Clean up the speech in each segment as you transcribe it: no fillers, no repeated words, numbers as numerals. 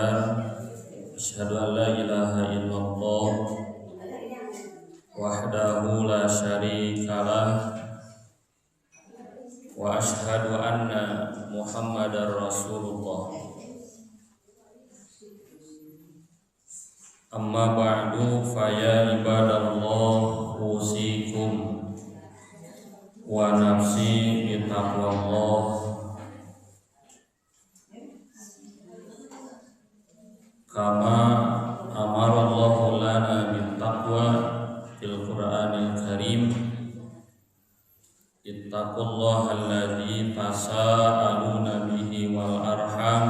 sadar. Asyhadu an la ilaha illallah wahdahu la syarikalah wa asyhadu anna Muhammadar Rasulullah. Amma ba'du, fa ya ibadallah usikum wa nafsi bitaqwallah. Kama amarallahu lana bittaqwa fil Qur'anil Karim. Ittaqullaha alladzi tasaaluna bihi wal arham.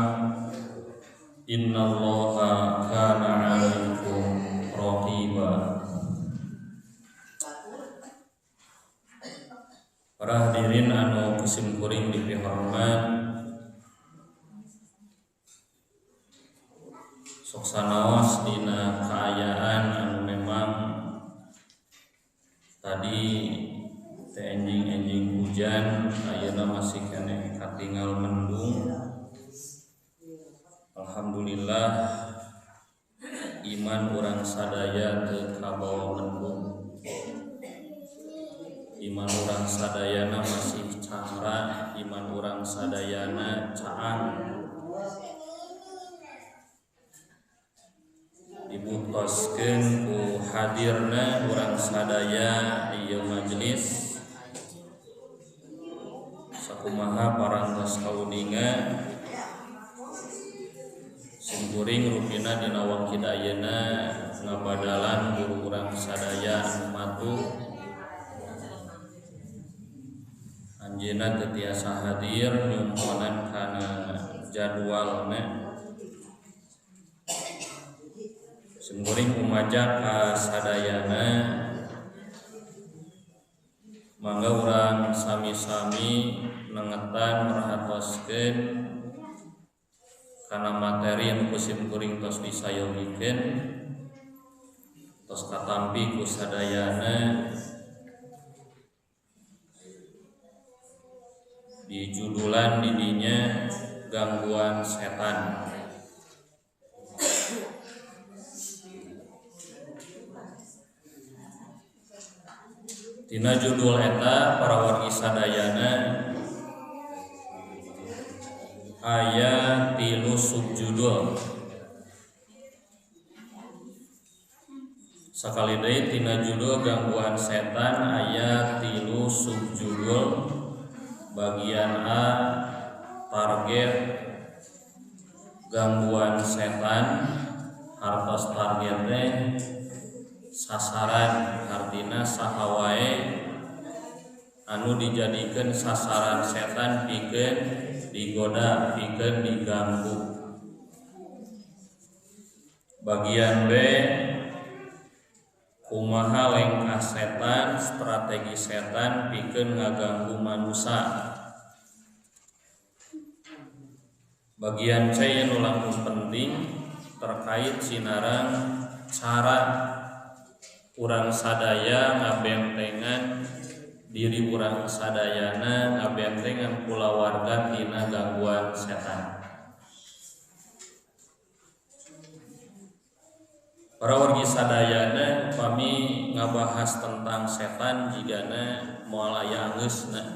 Innallaha kana 'alaikum raqiba. Para hadirin anu kusim kuring dipihormat, sok sanaos dina kaayaan anu memang tadi teh enjing-enjing hujan, ayeuna masih keneh katingal mendung. Alhamdulillah iman urang sadaya teu kabawa mendung. Iman urang sadayana masih cangra, iman urang sadayana caang. Dibutoskeun ku hadirna urang sadaya di ieu majelis. Sakumaha parantos kauninga simkuring rupina dina wangkid ayeuna ngabadalan guru urang sadaya anu matuh. Anjeunna teu tiasa hadir nyumponan kana jadwalna. Simkuring umaja ka sadayana mangga urang sami-sami nengetan merhatoskeun kana materi anu ku simkuring tos disayogikeun, tos katampi ku sadayana di judulan didinya gangguan setan. Tina judul eta para wargi sadayana aya 3 subjudul. Sakali deui tina judul gangguan setan aya 3 subjudul. Bagian A, target gangguan setan, hartos targetnya sasaran, artina saha wae anu dijadikeun sasaran setan pikeun digoda, pikeun diganggu. Bagian B, kumaha lengkah setan, strategi setan pikeun ngaganggu manusia. Bagian C yang langkung penting terkait sinarang cara urang sadaya ngabentengan diri urang sadayana, ngabentengan kulawarga tina gangguan setan. Para wargi sadayana upami ngabahas tentang setan jigana moal aya anggeusna.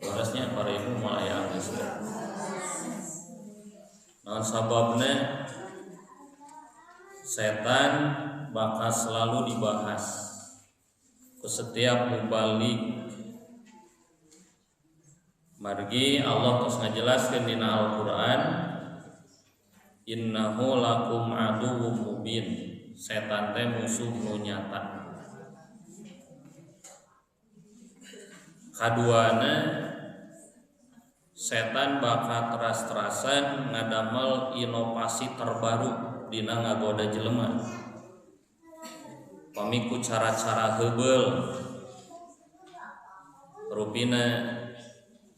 Leresnya para ibu moal aya anggeusna. Naon sababna? Setan bakal selalu dibahas ke setiap mubalik. Margi Allah terus ngajelaskeun dina Al-Qur'an, innahu lakum aduwwum mubin. Setan teh musuh nu nyata. Kaduana, setan bakal teras-terasan ngadamel inovasi terbaru dina ngagoda jelema. Pamiku cara-cara heubeul rupina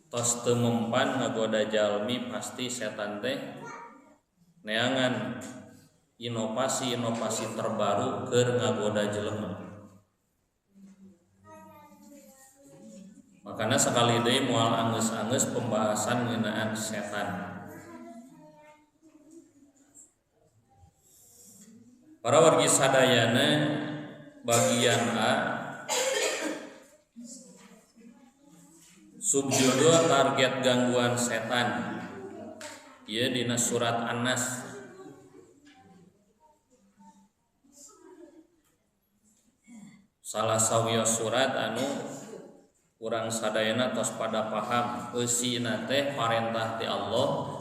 tos teu mempan ngagoda jalmi, pasti setan teh neangan inovasi-inovasi terbaru keur ngagoda jelema. Makana sakali deui moal anggeus-anggeus pembahasan ngeunaan setan. Para wargi sadayana bagian A subjudul target gangguan setan. Ieu dina surat An-Nas. Salah sawios surat anu urang sadayana tos pada paham eusina teh parentah ti Allah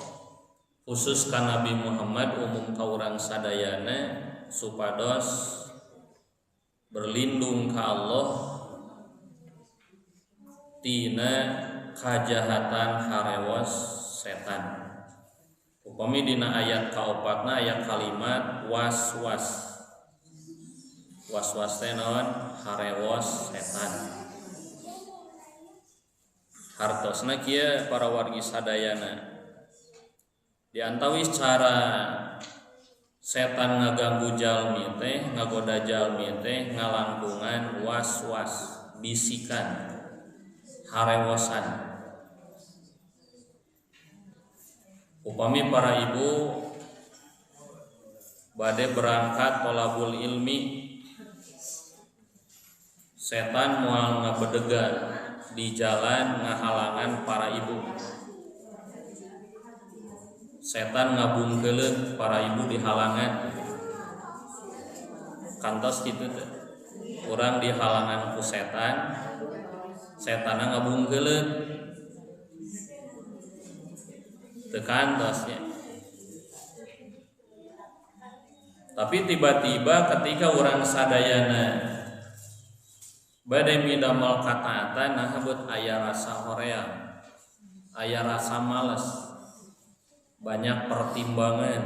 khusus ka Nabi Muhammad umum ka urang sadayana supados berlindung ka Allah tina kajahatan harewos setan. Upami dina ayat kaopatna aya kalimat was-was. Was-was teh naon? Harewos setan. Hartosna kieu para wargi sadayana. Di antawis cara setan ngaganggu jalmi teh, ngagoda jalmi teh ngalangkungan was-was, bisikan, harewosan. Upami para ibu bade berangkat tolabul ilmi, setan moal ngabedegan di jalan ngahalangan para ibu. Setan ngabungkeuleut para ibu di halangan. Kantos kitu teh. Urang di halangan ku setan, setanna ngabungkeuleut. Teu kantos nya. Tapi tiba-tiba ketika urang sadayana bade midamel kataatan nah beut aya rasa hoream, aya rasa males, banyak pertimbangan.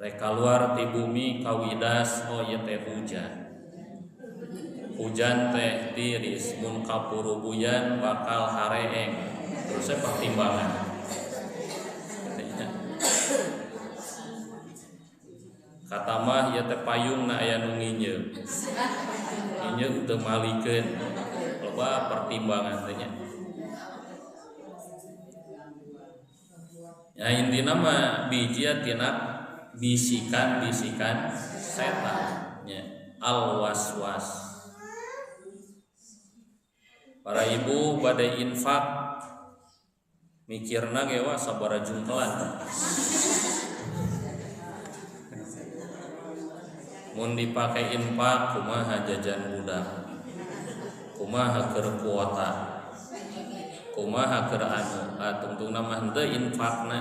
Rek kaluar ti bumi kawidas, oh ieu teh hujan. Hujan teh tiris, mun kapurubuyan bakal hareeng. Terusnya pertimbangan. Kata mah ieu teh payungna aya nu nginjeum. Nginjeum teu malikeun. Loba pertimbangan teh nya. Ya intina mah biji tina bisikan-bisikan setan nya, al was-was. Para ibu bade infak mikirna ge wah sabaraha jungkelan. Mun dipake infak kumaha jajan budak, kumaha keur kuota, kumaha keur anu, tungtungna mah henteu infakna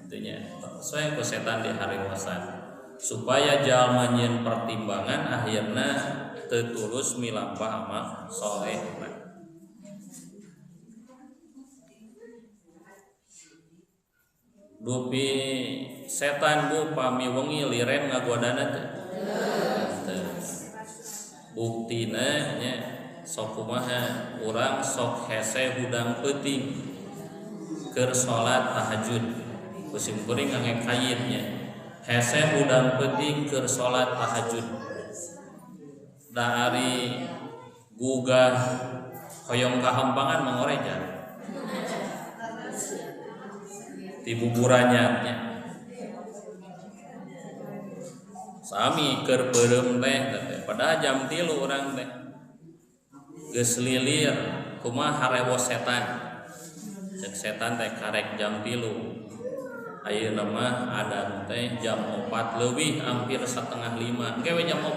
teu nya. Saya ku setan diharewasan supaya jalma nyieun pertimbangan akhirna teu tulus milampah amal soleh. Dupi setan bu pami wengi liren ngagodana teh. Buktina nya sok kumaha urang sok hese hudang peuting keur salat tahajud. Kusim kuring ngangge kayit nya. Hese hudang peuting keur salat tahajud. Da ari gugah hoyong kahampangan mangorejan. Ti buburannya nya. Sami keur beureum teh padahal jam 3 urang teh geus lilir kumaha harewos setan. Cek setan teh karek jam 3. Ayeuna mah adan teh jam 4 leuwih hampir 4:30. Engke we jam 4.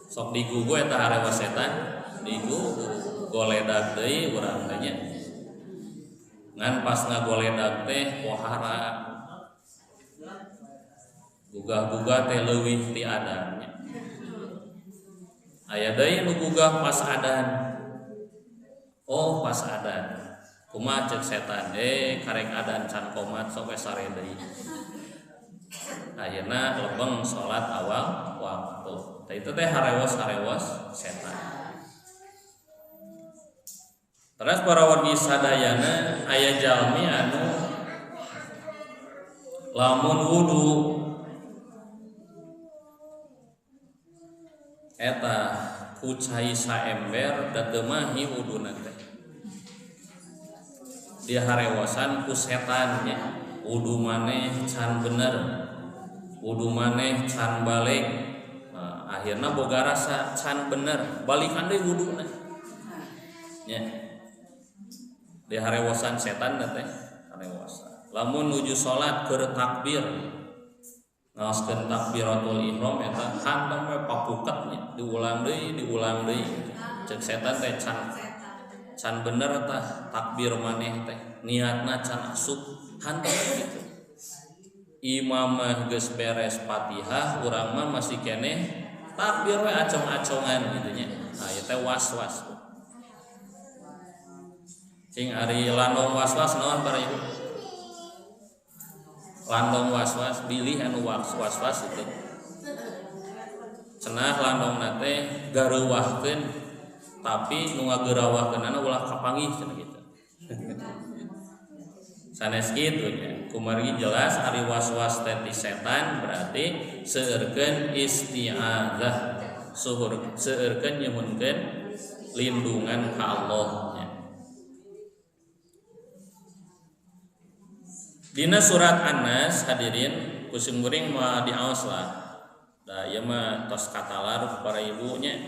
Sok digugu eta harewos setan, digugu goledag deui urang teh nya. Ngan pas ngagoledag teh pohara. Gugah-gugah teh leuwih ti adan nya. Aya deui nu gugah pas adan. Oh pas adan. Kumaha cek setan? Karek adan can komat sok we sare deui. Ayeuna lebeng salat awal waktu. Tah itu teh harewos-harewos setan. Terus para wargi sadayana aya jalmi anu lamun wudu eta ku cai saember da teu mahi wuduna teh. Diharewosan ku setan nya. Wudu maneh can bener, wudu maneh can balik. Nah, akhirna boga rasa can bener, balikan deui wuduna. Nya. Di harewosan setan teh, harewosan. Lamun nuju salat keur takbir, ngaoskeun takbiratul ihram eta hantam we papuket nya, diulang deui, diulang deui. Cek setan teh can bener tah takbir maneh teh, niatna can asup, hantam gitu. Imam mah geus beres Fatihah, urang mah masih keneh takbir we acong-acongan gitu nya. Nah, ieu teh was-was. Cing ari landong was-was naon para ibu? Landong was-was bilih anu was-was itu. Cenah landongna teh gareuwahkeun tapi nu ngageurawahkeunana ulah kapanggih cenah kitu. Sanes kitu nya. Kumargi jelas ari was-was teh ti setan berarti seueurkeun isti'adzah, suhur seueurkeun nyuhunkeun lindungan ka Allah nya. Dina surat An-Nas hadirin kusim kuring mah diaos lah. Da ieu mah tos katalar para ibunya,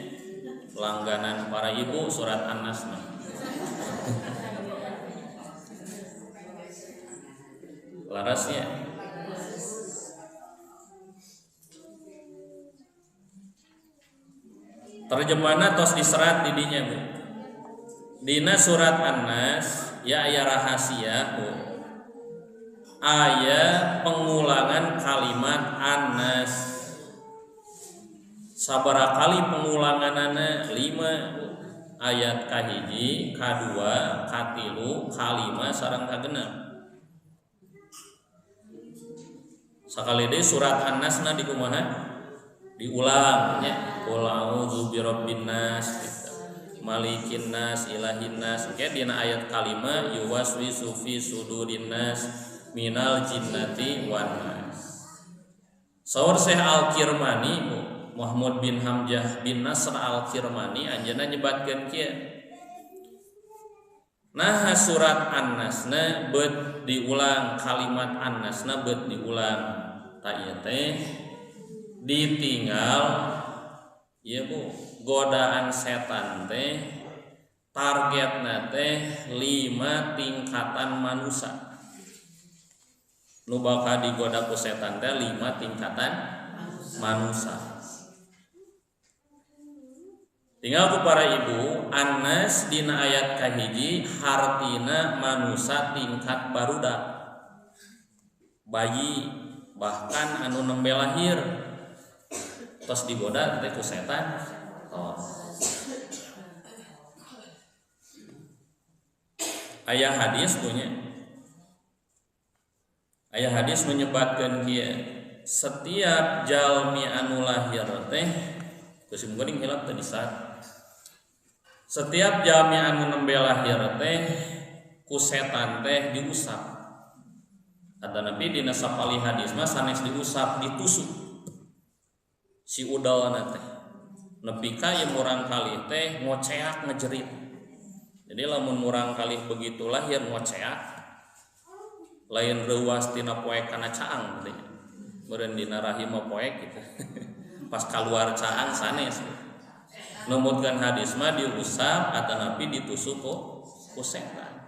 langganan para ibu surat An-Nas mah. Larasnya. Terjemahna tos diserat di dinya Bu. Dina surat An-Nas ya aya rahasia Bu. Aya pengulangan kalimat An-Nas. Sabaraha kali pengulanganana? 5. Ayat kahiji, kadua, katilu, kalima, sareng kagenep. Sakali deui surat An-Nasna dikumaha? Diulang nya. Qul a'udzu birabbin nas gitu. Malikin nas, ilahin nas. Oke, dina ayat kalima yuwaswisu fi sudurin nas minal jinnati wan nas. Saur Syekh Al-Kirmani, Muhammad bin Hamzah bin Nasr Al-Kirmani anjeunna nyebatkeun kieu. Nah surat An-Nasna beut diulang, kalimat An-Nasna beut diulang. Ta ieu teh ditinggal ieu Bu, godaan setan teh targetna teh 5 tingkatan manusia. Nu bakal digoda ku setan teh 5 tingkatan manusia. Tinggal ku para ibu, An-Nas dina ayat kahiji hartina manusia tingkat barudak, bayi, bahkan anu nembe lahir tos digoda teh ku setan. Tos. Aya hadis punya. Aya hadis menyebatkeun kieu, setiap jalmi anu lahir teh kusim geuning hilap teh disat. Setiap jalmi anu nembe lahir teh ku setan teh diusap. Kata Nabi dina sapali hadis mah sanes diusap, ditusuk si udalna teh. Nepi ka ieu murang kali teh ngoceak ngejerit. Jadi lamun murang kali begitu lahir ngoceak lain reuas tina poek kana caang katanya. Meureun dina rahim mah poek gitu. Pas kaluar caang sanes. Numutkeun hadis mah diusap atanapi ditusuk ku setan.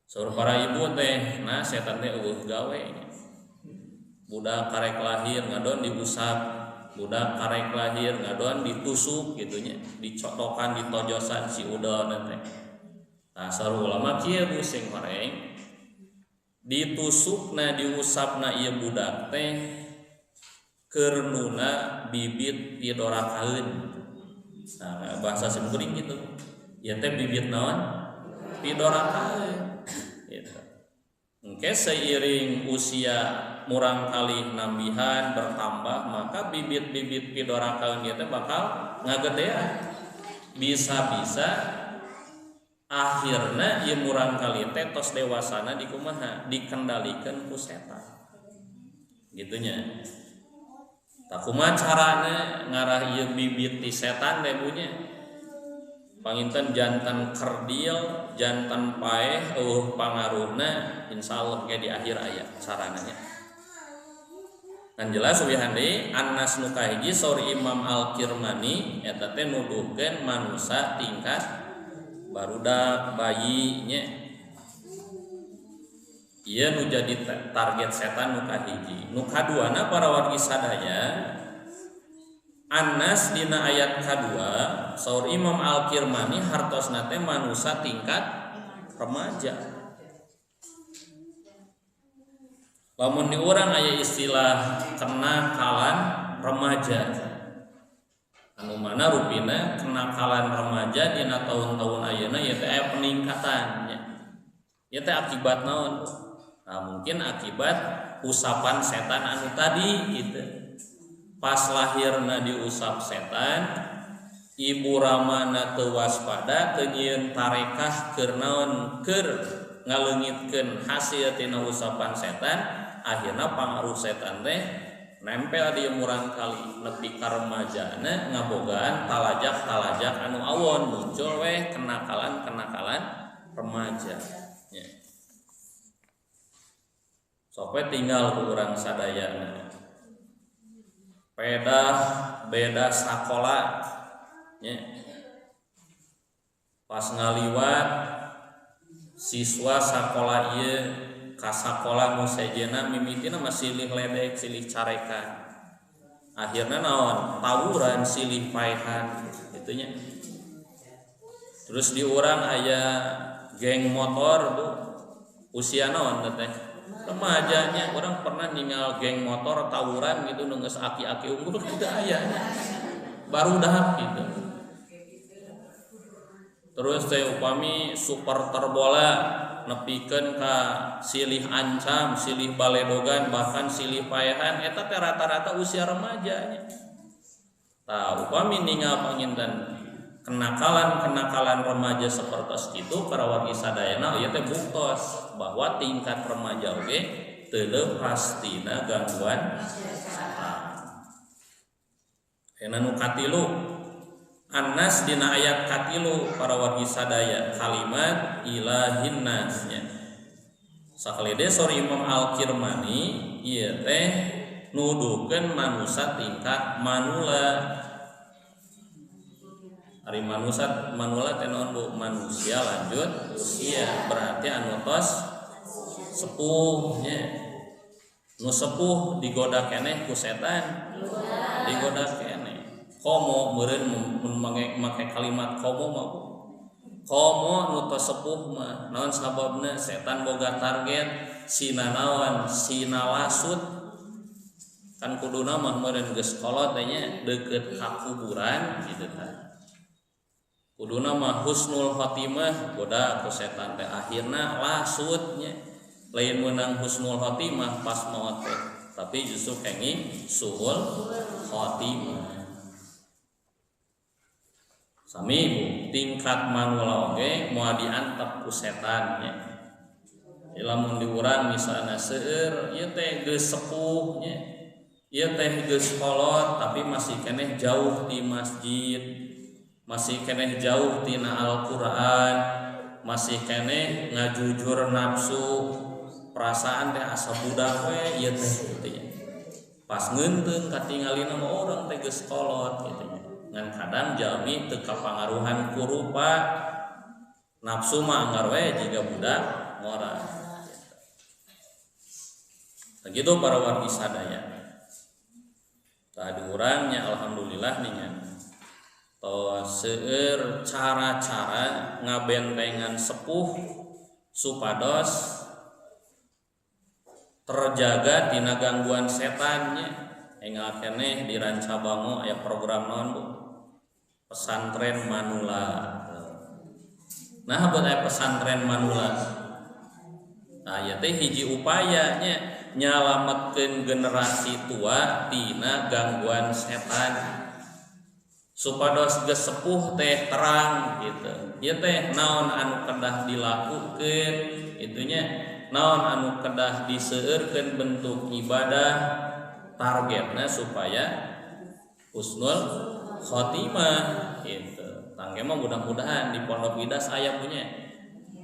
Saur para ibu teh, nah setan teh eueuh gawe nya. Budak karek lahir ngadon diusap, budak karek lahir ngadon ditusuk gitu nya, dicotokan, ditojosan si udalna teh. Nah, saur ulama kieu Bu sing horeng ditusukna diusapna ieu budak teh keurnuna bibit pidorakaeun. Nah, bahasa simkuring gitu. Ieu teh bibit naon? Pidorakaeun. Gitu. Engke seiring usia murang kali nambihan bertambah, maka bibit-bibit pidorakaeun ieu teh bakal ngagedean. Bisa-bisa akhirna ieu murang kali teh tos dewasana dikumaha? Dikendalikan ku setan. Gitunya. Tah kumaha carana ngarah ieu bibit ti setan teh punya? Panginten jantan kerdil, jantan paeh eueuh pangaruhna insyaallah ge di akhir aya sarananya. Kan jelas uwihan deui annas nu kahiji saur Imam Al-Kirmani eta teh nuduhkeun manusa tingkat barudak bayi nya. Ieu nu jadi target setan nu kahiji. Nu kaduana para wargi sadaya Annas dina ayat kadua saur Imam Al-Kirmani hartosna teh manusa tingkat remaja. Lamun di urang aya istilah kenakalan remaja. Anu mana rupina kenakalan remaja dina tahun-tahun ayeuna ieu teh aya peningkatan nya. Ieu teh akibat naon? Nah, mungkin akibat usapan setan anu tadi gitu. Pas lahirna diusap setan, ibu ramana teu waspada teu nyieun tarekah keur naon keur ngaleungitkeun hasil tina usapan setan, akhirna pangaruh setan teh nempel di murang kali nepi ka remajana ngabogaan talajak-talajak anu awon muncul weh kenakalan-kenakalan remaja nya. Sok we tinggal ku urang sadayana. Pedah beda sakola nya. Pas ngaliwat siswa sakola ieu ka sakola nu sejenna mimitina mah silih ledek silih carekan. Akhirna naon? Tawuran silih paehan kitu nya. Terus di urang aya geng motor Bu. Usia naon teh? Remajanya orang pernah ninggal geng motor tawuran gitu nu geus aki-aki unggul kitu aya baru dah gitu. Terus teh upami supporter bola nepikeun ka silih ancam, silih baledogan, bahkan silih paehan eta teh rata-rata usia remajanya. Tah upami ninggal panginten kenakalan-kenakalan remaja seperti itu para wargi sadayana ieu teh buktos bahwa tingkat remaja oge teu leupas tina gangguan setan. Ayeuna nu katilu Annas dina ayat katilu para wargi sadaya kalimat ilahin nas nya. Sakali deui saur Imam Al-Kirmani ieu teh nuduhkeun manusa tingkat manula. Ari manusa manula teh naon Bu? Manusia lanjut usia berarti anu tos sepuh nya. Nu sepuh digoda keneh ku setan. Digoda keneh. Komo meureun mun make kalimat komo mah Bu. Komo nu tos sepuh mah naon sababna setan boga target sina naon sina lasut kan kuduna mah meureun geus kolot teh nya deukeut ka kuburan kitu tah. Kuduna mah husnul khotimah goda ku setan teh akhirna lasut nya. Lain meunang husnul khotimah pas maot teh tapi justru kenging suul khotimah. Sami Bu, tingkat manula oge moal diantep ku setan nya. Lamun di urang misalna seueur ieu teh geus sepuh nya. Ieu teh geus kolot tapi masih keneh jauh di masjid, masih keneh jauh tina Al-Qur'an, masih keneh ngajujur nafsu, perasaan teh asa budak we ieu teh kitu nya. Pas ngeunteung katingalina mah urang teh geus kolot kitu nya. Ngan kadang jalmi teu kapangaruhan ku rupa nafsu mah anggar we jiga budak ngora. Begitu para wargi sadaya. Tadi urangnya alhamdulillah nih nya. Tos seueur cara-cara ngabentengan sepuh supados terjaga tina gangguan setannya. Enggal keneh di Rancabango aya program naon Bu? Pesantren Manula. Nah, buat aya pesantren Manula. Nah, ieu teh hiji upayanya nyalametkeun generasi tua tina gangguan setan. Supados geus sepuh teh terang gitu. Ieu teh naon anu kedah dilakukeun itunya, naon anu kedah diseueurkeun bentuk ibadah targetna supaya husnul khotimah gitu. Tangke mah mudah-mudahan di Pondok Widas aya punya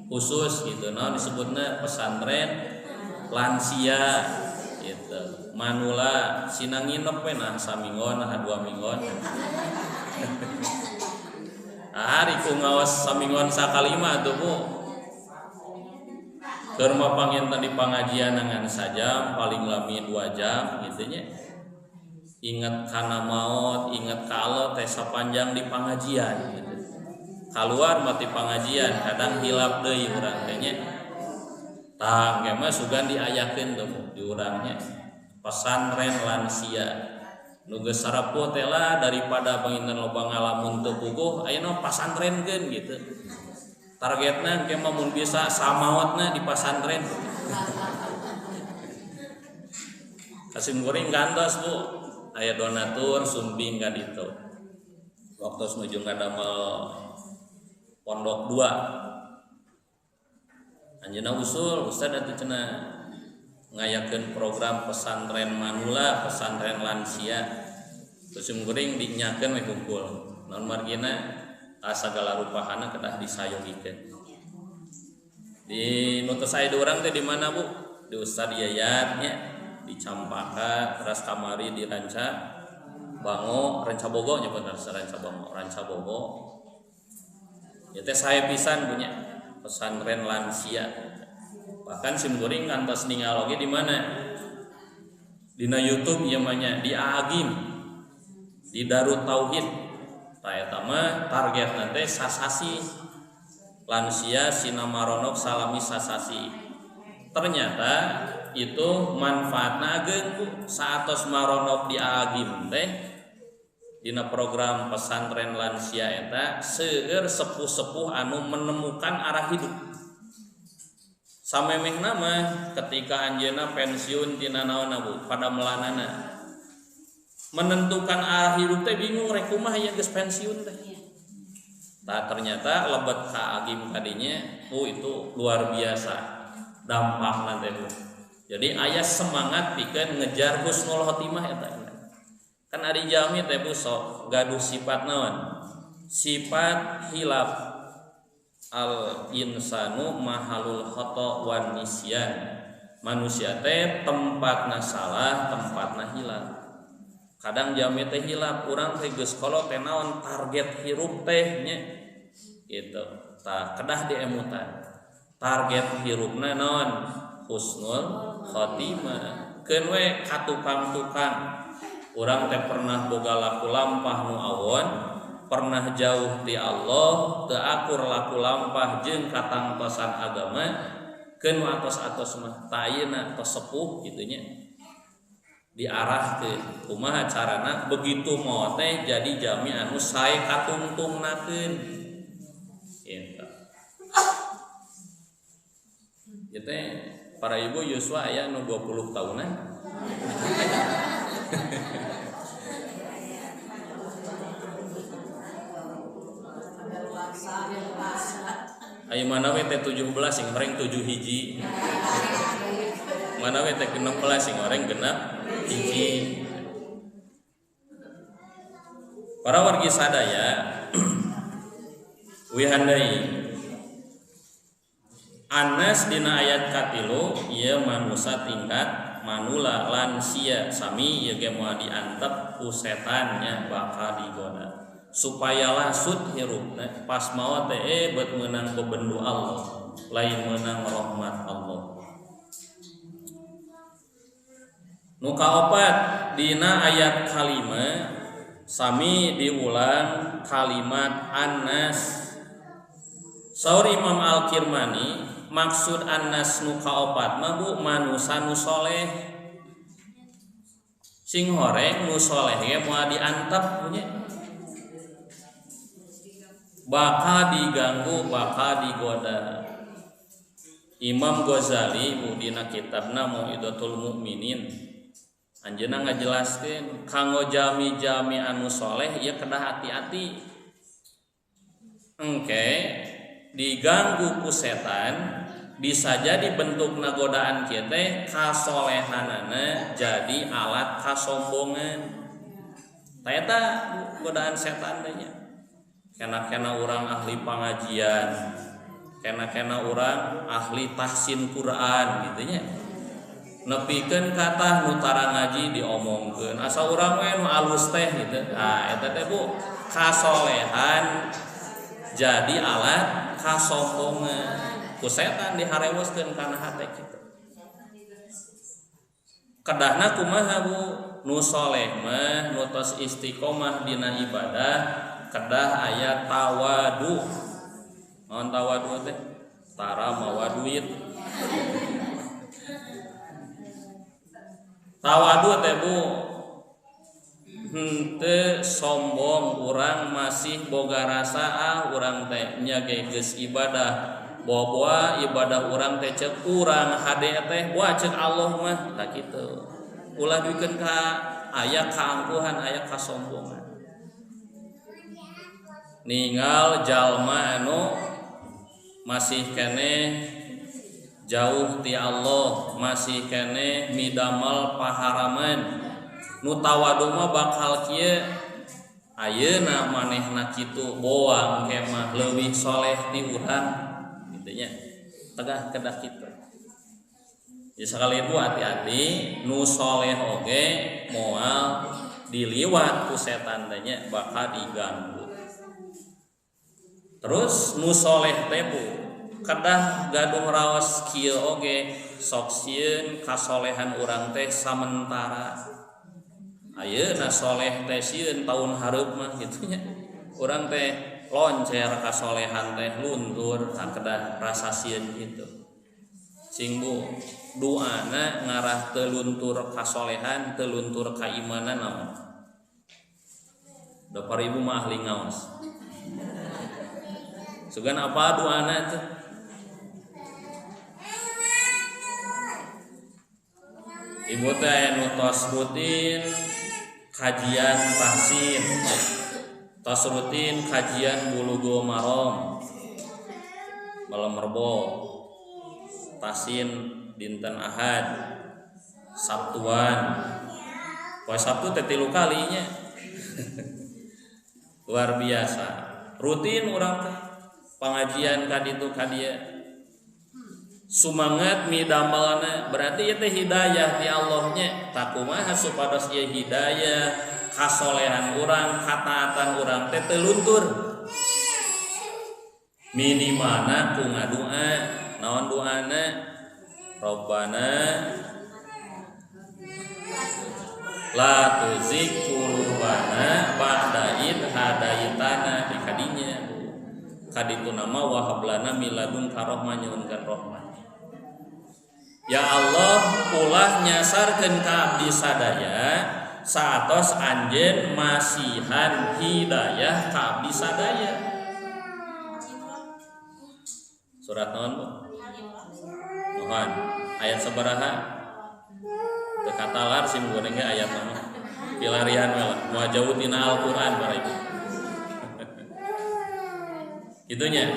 khusus gitu nah disebutna pesantren lansia gitu. Manula sina nginep we nah saminggon nah 2 minggon. Ari ku ngaos saminggon sakali mah atuh Bu. Keur mah panginten di pangajian ngan sajam paling lami 2 jam gitu nya. Ingat kana maot, ingat ka Allah teh sapanjang di pangajian gitu. Kaluar mah ti pangajian kadang hilap deui urang teh nya. Tah engke mah sugan diayakeun tuh di urang nya. Pesantren lansia nu geus sarapuh teh lah daripada panginten loba ngalamun teu puguh ayeuna pasantrenkeun gitu. Targetna engke mah mun bisa samaotna di pasantren. Kasim goreng gantos Bu, aya donatur sumping ka ditu. Waktu nuju ngadamel pondok 2. Anjeunna usul, Ustaz atuh cenah ngayakeun program pesantren manula, pesantren lansia. Kasim goreng dinyakeun we hungkul. Naon margina sagala rupahana kedah disayogikeun. Di nutus aya urang teh di mana Bu? Di Ustaz Yayat nya, di Campaka, teras kamari di Ranca Bango, Ranca Bogo nya bener, Ranca Bango, Ranca Bogo. Ya teh sae pisan punya pesantren lansia. Bahkan sim kuring kantos ningal oge di mana? Dina YouTube ieu mah nya, di Agim, di Darut Tauhid. Tah eta mah targetna teh sasasi lansia sinamaronok salami sasasi. Ternyata itu manfaatna ageung Bu, saatos maronok di Agim teh dina program pesantren lansia eta seueur sepuh-sepuh anu menemukan arah hidup. Samemehna mah ketika anjeunna pensiun tina naonna Bu, pada melanana menentukan arah hidup teh bingung rek kumaha ieu geus pensiun teh. Tah ternyata lebet ka Agim kadinya, oh itu luar biasa dampakna teh Bu. Jadi aya semangat pikeun ngejar husnul khotimah eta. Kan ari jalmi teh Bu sok gaduh sifat naon? Sifat hilaf. Al insanu mahalul khata wan nisyan. Manusia teh tempatna salah, tempatna hilaf. Kadang jalmi teh hilap, urang teh geus kolot teh naon target hirup teh nya gitu. Tah kedah diemutan. Target hirupna naon? Husnul khotimah. Keun we ka tukang-tukang. Urang teh pernah boga laku lampah nu awon, pernah jauh ti Allah, teu akur laku lampah jeung katangtosan agama, keun atos-atos mah tah ayeuna tos sepuh kitu nya. Diarah ke kumaha carana begitu mau teh jadi jami anu sae katungtungnakeun gitu. Ieu teh para ibu yuswa aya nu 20 tahunan. Aya mana we teh 17 sing goreng 7 hiji. Mana we teh 16 sing goreng 6 hiji. Para wargi sadaya wihandai Anas dina ayat katilu ieu manusa tingkat manula lansia sami ieu ge moal diantep ku setan nya bakal digoda supaya lasut hirupna pas maot teh bet meunang bebendu Allah lain meunang rahmat Allah. Nu kaopat dina ayat kalima sami diulang kalimat Anas. Saur Imam Al-Kirmani maksud Anas nu kaopat mah Bu manusa nu soleh. Sing horeng nu soleh ge moal diantep nya. Bakal diganggu, bakal digoda. Imam Ghazali Bu dina kitabna Mau'idatul Mukminin anjeunna ngajelaskeun kanggo jami-jami anu soleh ieu kedah hati-hati. Engke diganggu ku setan bisa jadi bentukna godaan kieu teh kasolehanana jadi alat kasombongan. Tah eta godaan setan teh nya. Kena-kena urang ahli pengajian, kena-kena urang ahli tahsin Quran gitu nya. Nepikeun kata nu tara ngaji diomongkeun asa urang we nu alus teh gitu. Ah eta teh Bu kasolehan jadi alat kasombongan. Ku setan diharewoskeun kana hate kitu. Kedahna kumaha Bu? Nu soleh mah nu tos istiqomah dina ibadah kedah aya tawadu. Naon tawadu teh? Tara mawa duit. Tawadu teh Bu henteu sombong, urang masih boga rasa ah urang teh nya ge geus ibadah. Bawa-bawa ibadah urang teh ceuk urang hade teh boa ceuk Allah mah tah kitu. Ulah duikeun ka aya kaangkuhan, aya kasombongan. Ninggal jalma anu masih keneh jauh ti Allah, masih keneh midamal paharaman. Nu tawadu mah bakal kieu ayeuna manehna kitu boang kemah leuwih soleh ti urang kitu nya. Tegah kedah kitu. Ya sekali ibu hati-hati nu soleh oge moal diliwat ku setan teh nya bakal diganggu. Terus nu soleh teh Bu kedah gaduh raos kieu oge sok sieun kasolehan urang teh samentara. Ayeuna soleh teh sieun taun hareup mah kitu nya. Urang teh loncer kasolehan teh luntur tah kedah rasa sieun kitu. Sing Bu doana ngarah teu luntur kasolehan, teu luntur kaimanan naon. Da para ibu mah ahli ngaos. Sugan apa doana teh? Ibu teh nu tos rutin kajian tahsin, tos rutin kajian Bulughul Maram malam Rebo, tahsin dinten Ahad, Sabtuan. Poe Sabtu teh 3 kalinya. Luar biasa. Rutin urang teh pengajian ka ditu ka dieu. Sumangat midamelna berarti ieu teh hidayah ti Allah nya. Tah kumaha supados ieu hidayah kasolehan urang, kataatan urang teh teu luntur. Minimalna ku ngadua. Naon doana? Rabbana la tuzigh qulubana ba'da id hadaitana di kadinya. Kaditu nama wahab lana miladun karohmah nyuhunkeun rahmah. Ya Allah ulah nyasarkeun ka abdi sadaya saatos anjeun masihan hidayah ka abdi sadaya. Surat naon Bu? Mohon ayat sabaraha? Teu katalar sim goreng ge ayat mah. Pilarian we lah, moal jauh tina Al-Qur'an para ibu. Itunya.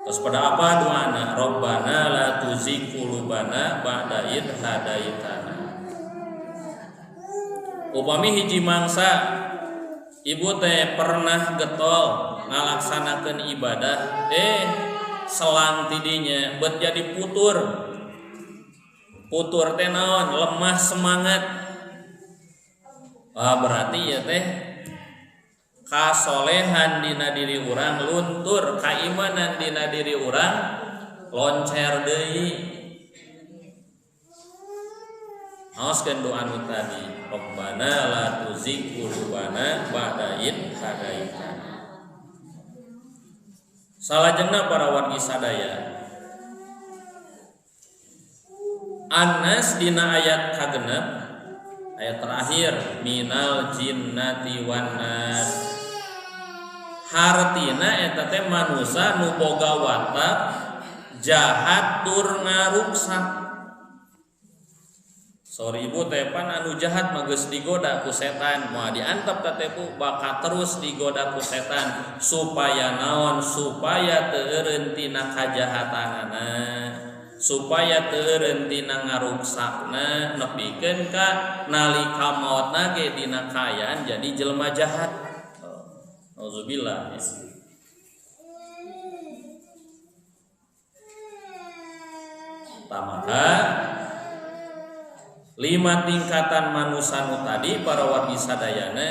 Terus pada apa doana? Rabbana la tuzigh qulubana ba'da id hadaitana. Upami hiji mangsa ibu teh pernah getol ngalaksanakeun ibadah, selang tidinya bet jadi putur. Putur teh naon? Lemah semangat. Ah berarti ya teh kasolehan dina diri urang luntur, kaimanan dina diri urang loncer deui. Aoskeun doa nu tadi, Rabbana la tuzigh qulubana ba'da id hadaitana. Salajengna para wargi sadaya, Anas dina ayat kagenep, ayat terakhir minal jinnati wan nas. Hartina eta teh manusa nu boga watak jahat tur ngaruksak. Sorry ibu teh pan anu jahat mah geus digoda ku setan, moal diantep teh bu bakal terus digoda ku setan supaya naon? Supaya teu eureun tina kajahatanana, Supaya teu eureun tina ngaruksakna nepikeun ka nalika maotna ge dina kaayaan jadi jelema jahat. Nauzubillah. Maka 5 tingkatan manusia nu tadi para wargi sadayana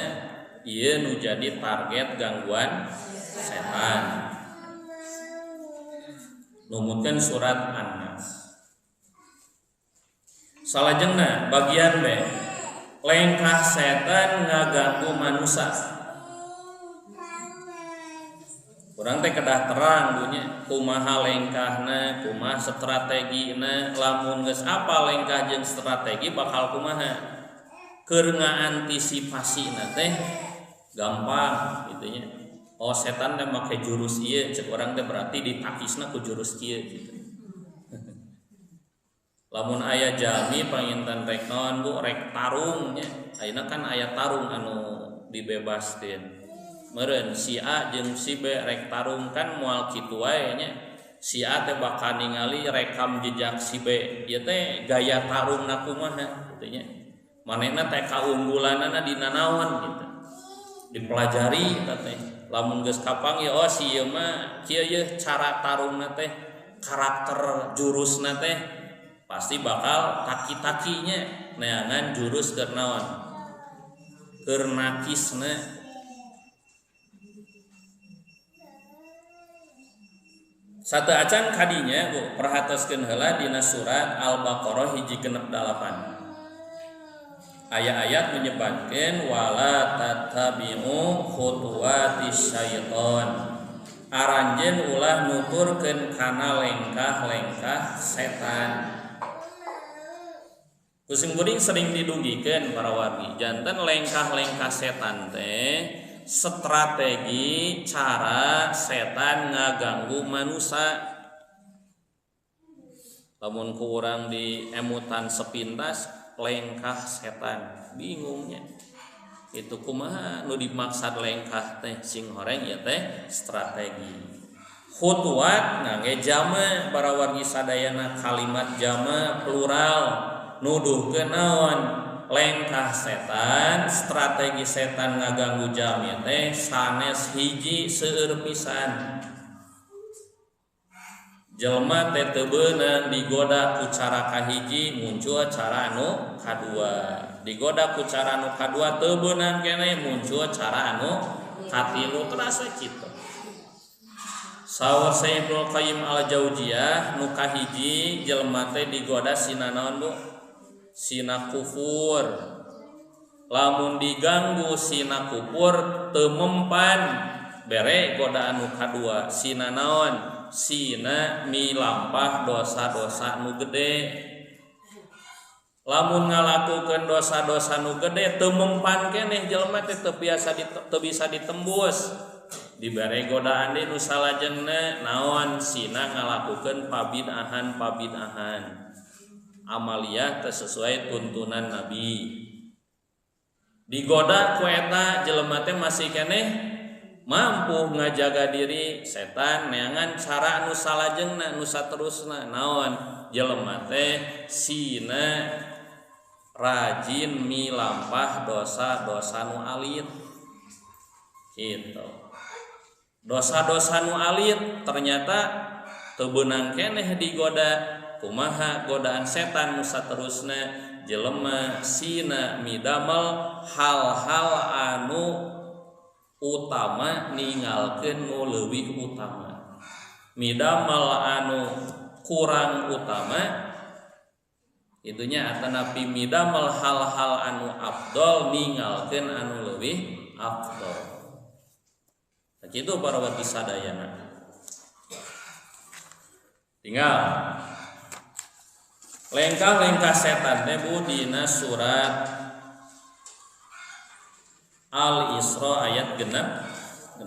ieu nu jadi target gangguan setan. Numutkeun surat An-Nas. Salajengna bagian B, lengkah setan ngaganggu manusia. Urang teh kedah terang dunya kumaha lengkahna, kumaha strategina, lamun geus apa lengkah jeung strategi bakal kumaha. Keur ngaantisipasina teh gampang gitu nya. Oh setan teh make jurus ieu, cek urang teh berarti ditakisna ku jurus ieu gitu. Lamun aya jalmi panginten rek naon Bu, rek tarung nya. Ayeuna kan aya tarung anu dibebaskeun. Meureun si A jeung si B rek tarung kan moal kitu wae nya. Si A teh bakal ningali rekam jejak si B. Ieu teh gaya tarungna kumaha kitu nya. Manehna teh kaunggulanana dina naon gitu. Dipelajari eta teh. Lamun geus kapanggih oh si ieu mah kieu yeuh cara tarungna teh, karakter jurusna teh pasti bakal taki-takinya neangan jurus keur naon? Keur nakisna. Satu acan kadinya Bu, perhatoskeun heula dina surat Al-Baqarah 168. Ayat-ayat menyebutkan wala tattabi'u khutuwatis syaiton. Aranjeun ulah nuturkeun kana lengkah-lengkah setan. Kusim kuring sering didugikeun para wargi, janten lengkah-lengkah setan teh strategi cara setan ngaganggu manusia. Lamun ku urang di emutan sepintas lengkah setan, bingungnya. Itu kumaha nu dimaksad lengkah teh sing horeng ieu teh strategi. Khutuwat ngangge jama para wargi sadayana, kalimat jama plural nuduhkeun naon? Lengkah setan, strategi setan ngaganggu jalmi teh sanes hiji seueur pisan. Jelema teh teu beunang digoda ku cara kahiji muncul cara anu kadua. Digoda ku cara anu kadua teu beunang keneh muncul cara anu katilu, terasa kitu. Saur Sayyidul Qayyim Al-Jauziyah nu kahiji jelema teh digoda sina naon Bu? Sina kufur. Lamun diganggu sina kufur teu mempan, bere godaan nu kadua sina naon? Sina milampah dosa-dosa nu gede. Lamun ngalakukeun dosa-dosa nu gede teu mempan keneh jelema teh teu biasa teu bisa ditembus. Dibere godaan deui nu salajengna naon? Sina ngalakukeun pabid'ahan-pabid'ahan, amaliyah teu sesuai tuntunan Nabi. Digoda ku eta jelema teh masih keneh mampu ngajaga diri, setan neangan cara nu salajengna nu saterusna naon? Jelema teh sina rajin milampah dosa-dosa nu alit. Gitu. Dosa-dosa nu alit ternyata teu beunang keneh digoda. Kumaha godaan setan nu saterusna? Jelema sina midamel hal-hal anu utama ninggalkeun nu leuwih utama. Midamel anu kurang utama itunya atanapi midamel hal-hal anu afdol ninggalkeun anu leuwih afdol. Kitu para wargi sadayana. Tinggal lengkah-lengkah setan teh Bu dina surat Al-Isra ayat 64.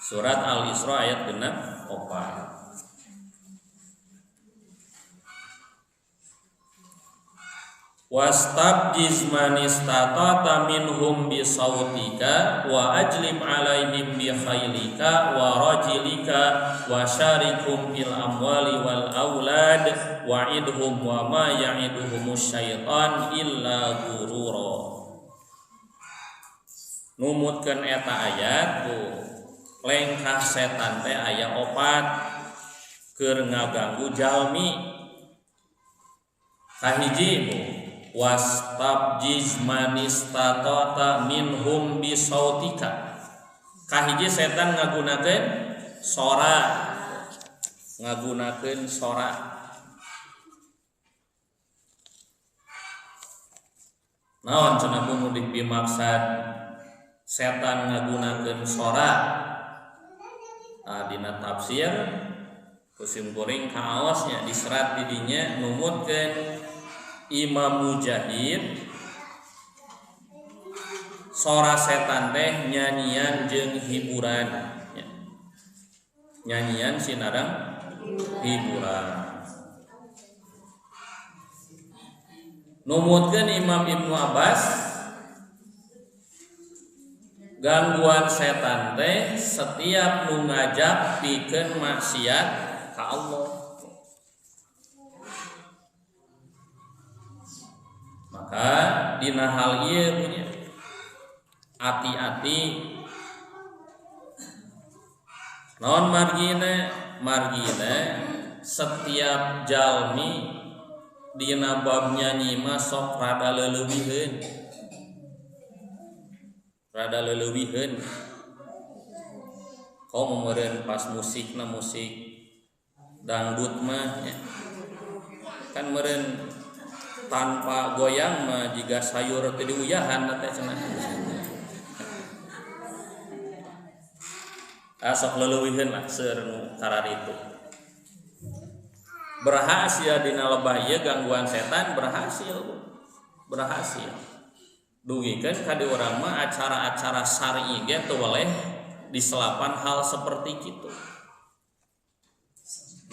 Surat Al-Isra ayat 64. Wa Wastabjiz man istata'ta minhum bi sautika wa ajlib alaihim bi khailika wa rajilika wa syarikum fil amwali wal aulad wa'idhum wa ma ya'iduhumus syaitan illa ghurura. Numutkeun eta ayat bu, lengkah setan teh aya opat keur ngaganggu jalmi. Kahiji bu, wastabjiz man istata'ta minhum bisautika. Kahiji setan ngagunakeun sora, ngagunakeun sora. Naon cenah bu nu dimaksud setan ngagunakeun sora? Nah, dina tafsir kusim kuring kaosnya diserat didinya numutkeun Imam Mujahid, sora setan teh nyanyian jeung hiburan, nyanyian sinareng hiburan. Numutkeun Imam Ibnu Abbas, gangguan setan teh setiap nu ngajak pikeun maksiat ka Allah. Maka dina hal ieu punya ati-ati naon margina, margina setiap jalmi dina bab nyanyi mah sok rada leulewiheun, rada leulewiheun. Kau meureun pas musikna musik dangdut mah ya. Kan meureun tanpa goyang mah jiga sayur teu diuyahan teh cenah. Sok leulewiheun lah seueur nu kararitu. Berhasil dina lebah ieu gangguan setan berhasil, berhasil. Dugikeun ka di urang mah acara-acara syar'i ge teu weleh diselapan hal seperti kitu.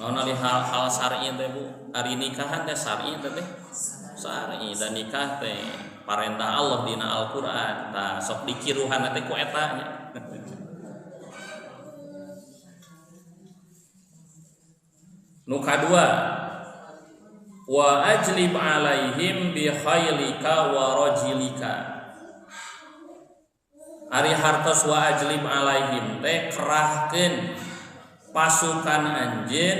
Naon ari hal-hal syar'i teh bu? Ari nikahan teh syar'i teh teh? Syar'i dan nikah teh parentah Allah dina Al-Qur'an. Tah sok dikiruhan teh ku eta nya. Nu kadua, wa ajlib alaihim bi khailika wa rajilika. Ari hartos wa ajlib alaihim teh kerahkeun pasukan anjeun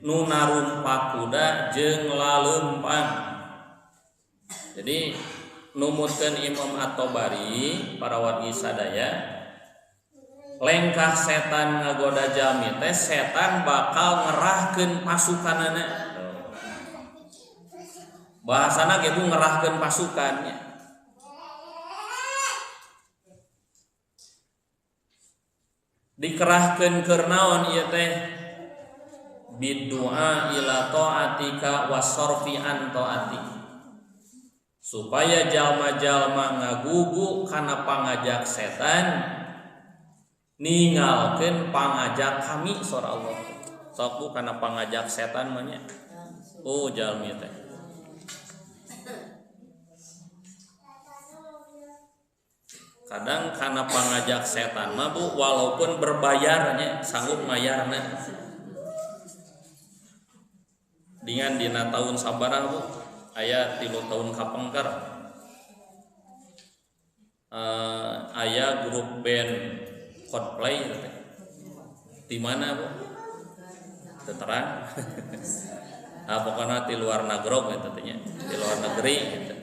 nu narumpak kuda jeung laleumpang. Jadi numutkeun Imam At-Tabari para wargi sadaya, lengkah setan ngagoda jalmi teh setan bakal ngerahkeun pasukanana. Bahasana ge bu ngerahkeun pasukannya. Dikerahkeun keur naon ieu teh? Biddu'a ila ta'atika wasarfi an ta'ati. Supaya jalma-jalma ngagugu kana pangajak setan, ningalkeun pangajak kami sora Allah. Sok bu kana pangajak setan mah nya. Oh jalmi teh. Kadang kana pangajak setan mah bu walaupun berbayarnya sanggup mayarna. Dengan dina tahun sabaraha bu? Aya 3 tahun kapengker. Aya grup band Coldplay di mana bu? Terang. Nah, pokoknya di luar negeri gitu nya, di luar negeri gitu.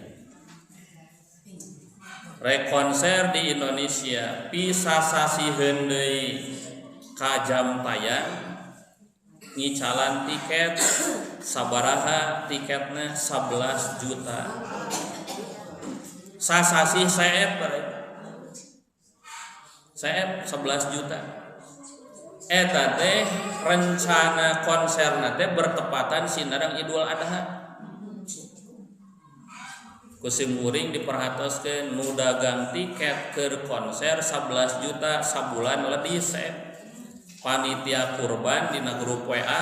Rek konser di Indonesia pisasasiheun deui ka jam tayang ngicalan tiket sabaraha tiketna 11 juta. Sasasih seep seep 11 juta. Eta teh rencana konserna teh bertepatan sinareng Idul Adha. Ku simkuring diperhatoskeun nu dagang tiket keur konser 11 juta sabulan lebih seep. Panitia kurban dina grup WA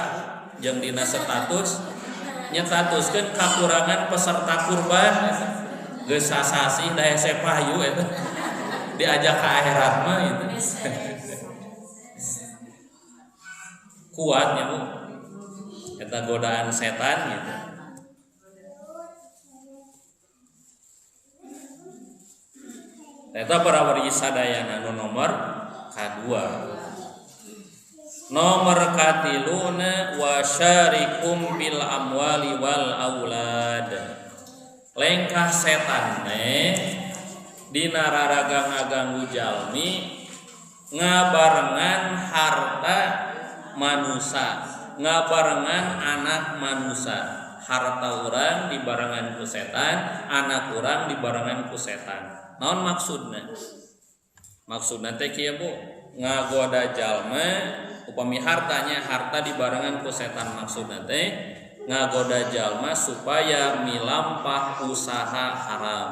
jeung dina status Nyetatuskeun kakurangan peserta kurban eta. Geus sasasih da hese payu eta. Diajak ka akhirat mah itu. Kuat nya Bu. Eta godaan setan gitu. Eta para wargi sadayana nu nomor kadua. Nomor katiluna wasyarikum bil amwali wal aulad. Lengkah setan teh dina raraga ngaganggu jalmi ngabarengan harta manusa, ngabarengan anak manusa. Harta urang dibarengan ku setan, anak urang dibarengan ku setan. Naon maksudna? Maksudna teh kieu Bu, ngagoda jalma upami hartanya harta dibarengan ku setan, maksudna teh ngagoda jalma supaya milampah usaha haram.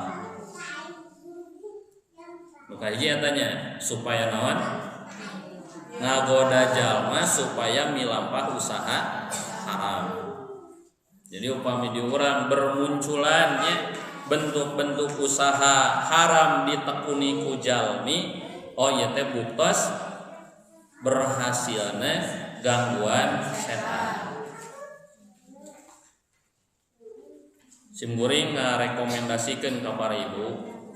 Nu kahiji eta nya, supaya naon? Ngagoda jalma supaya milampah usaha haram. Jadi upami di urang bermunculannya bentuk-bentuk usaha haram ditekuni ku jalmi, oh ieu teh buktos berhasilna gangguan setan. Sim kuring ngarekomendasikeun ka para ibu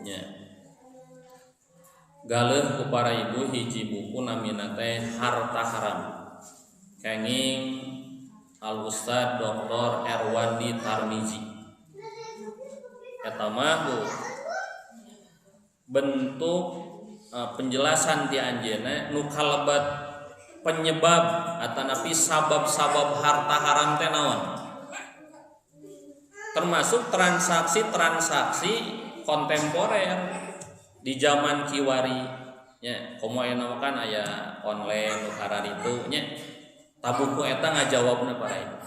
nya. Galeuh ku para ibu hiji buku namina teh Harta Haram. Kenging Al Ustad Dr. Erwandi Tarmizi. Eta mah Bu bentuk penjelasan ti anjeunna nu kalebat penyebab atanapi sabab-sabab harta haram teh naon, termasuk transaksi-transaksi kontemporer di zaman kiwari nya. Komo aya mah kan aya online nu kararitu nya, ta buku eta ngajawabna para ibu.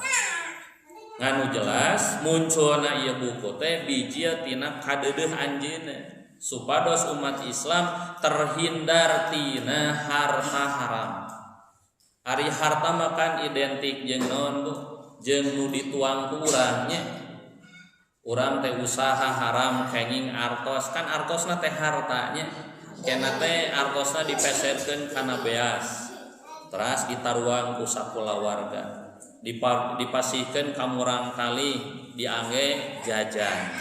Nganu jelas munculna ieu buku teh bijil tina kadeudeuh anjeunna supados umat Islam terhindar tina harta haram. Ari harta makan identik jeung naon Bu? Jeung nu dituang ku urang nya. Urang teh usaha haram kenging artos, kan artosna teh hartanya. Kena teh artosna dipeserkeun kana beas. Teras ditaruang ku sakulawarga. Dipasihkeun ka murang kali diangge jajan.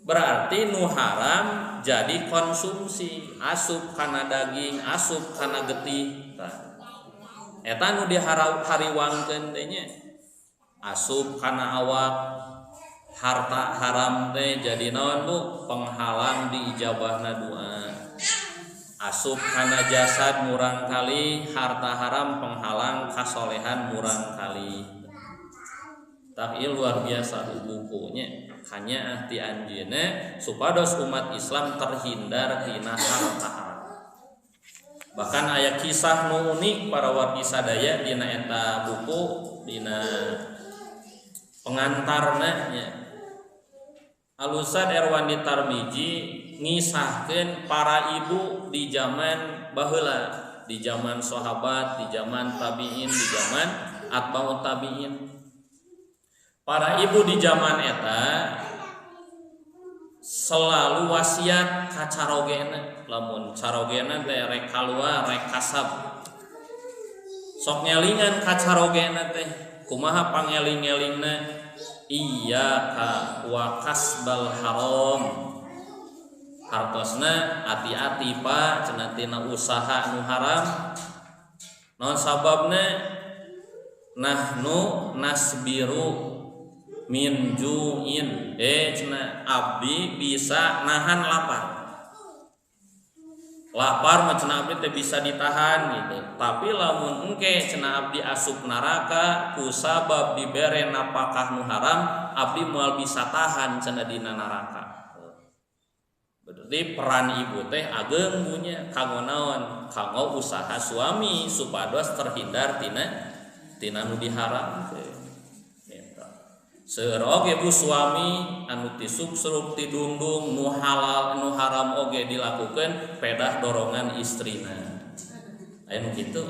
Berarti nu haram jadi konsumsi, asup kana daging, asup kana getih. Eta nu dihariwangkeun teh nya. Asup kana awak, harta haram teh jadi naon Bu? Penghalang diijabahna doa. Asup kana jasad murang kali, harta haram penghalang kasolehan murang kali. Tak ieu luar biasa bukunya. Hanya ti anjeunna supados umat Islam terhindar tina harta haram. Bahkan aya kisah nu unik para wargi sadaya dina eta buku, dina pengantarna nya. Al-Ustad Erwandi Tarmizi ngisahkeun para ibu di zaman baheula, di zaman sahabat, di zaman tabi'in, di zaman atba'ut tabi'in. Para ibu di zaman eta selalu wasiat ka carogena, lamun carogena teh rek kaluar rek kasab. Sok ngelingan ka carogena teh, kumaha pangeling-elingna? Iyyaka wa kasbal haram. Hartosna hati-hati Pak cenah tina usaha nu haram. Naon sababna? Nahnu nasbiru min ju'in. Cenah abdi bisa nahan lapar. Lapar mah cenah abdi teh bisa ditahan gitu. Tapi lamun engke cenah abdi asup neraka ku sabab dibere napakah nu haram, abdi moal bisa tahan cenah dina neraka. Berarti peran ibu teh ageng punya kanggo naon? Kanggo usaha suami supados terhindar tina nu diharamkeun. Seueur oge bu suami anu tisuk-suruk tidungdung nu halal nu haram oge dilakukeun pedah dorongan istrina. Aya nu kitu.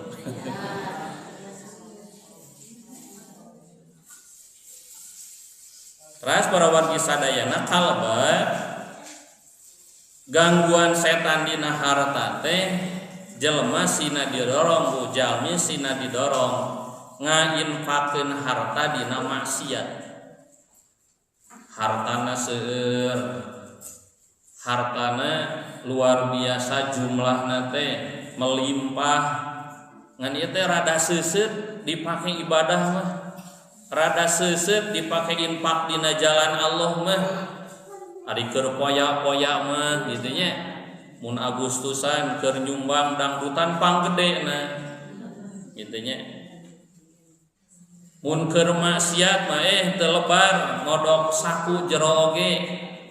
Teras para wargi sadayana kalebet gangguan setan dina harta teh jelema sina didorong bu jalmi sina didorong ngainfakeun harta dina maksiat. Hartana seueur, hartana luar biasa jumlahna teh melimpah, ngan ieu teh rada seuseut dipake ibadah mah, rada seuseut dipake infak dina jalan Allah mah, ari keur poya-poya mah kitu nya. Mun Agustusan keur nyumbang dangdutan panggedena kitu nya. Mun keur maksiat mah teu lebar ngodok saku jero oge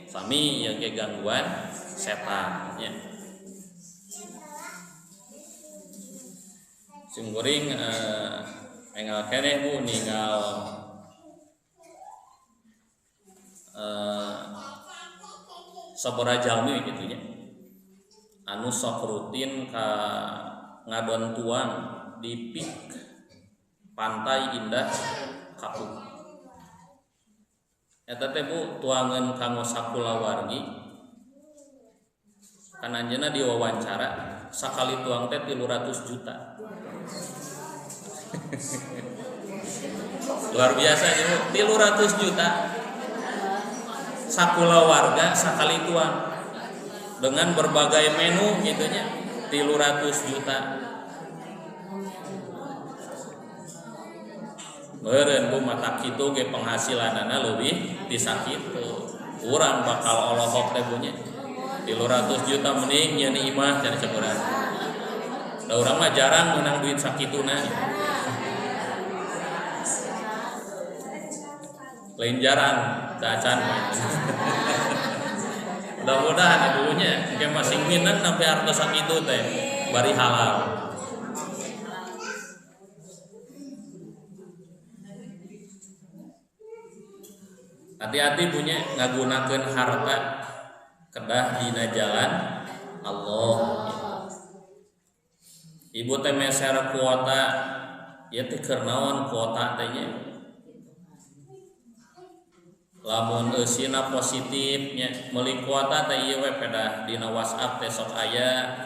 sami ieu ge gangguan setan nya. Sing kuring enggal keneh Bu ninggal sabaraha jalmi kitu nya anu sok rutin ka ngadon tuang di pik Pantai Indah Kapuk. Eta teh Bu tuangan kanggo sakulawargi. Kan anjeunna diwawancara sakali tuang teh 300 juta. Luar biasa ya Bu, 300 juta sakulawarga sakali tuang dengan berbagai menu gitu nya 300 juta. Meureun Bu mata kitu ge penghasilanana leuwih ti sakitu. Urang bakal olohok teh Bu nya. 300 juta mending nyeun imah cenah cek urang. Da urang mah jarang meunang duit sakituna. Lain jarang cacan mah. Mudah-mudahan ibunya engke masing minang sampai harta sakitu teh bari halal. Hati-hati punya ngagunakeun harta kedah dina jalan Allah. Ibu teh meser kuota ieu teh keur naon kuota teh nya. Lamun eusina positif nya meuli kuota teh ieu we pedah dina WhatsApp teh sok aya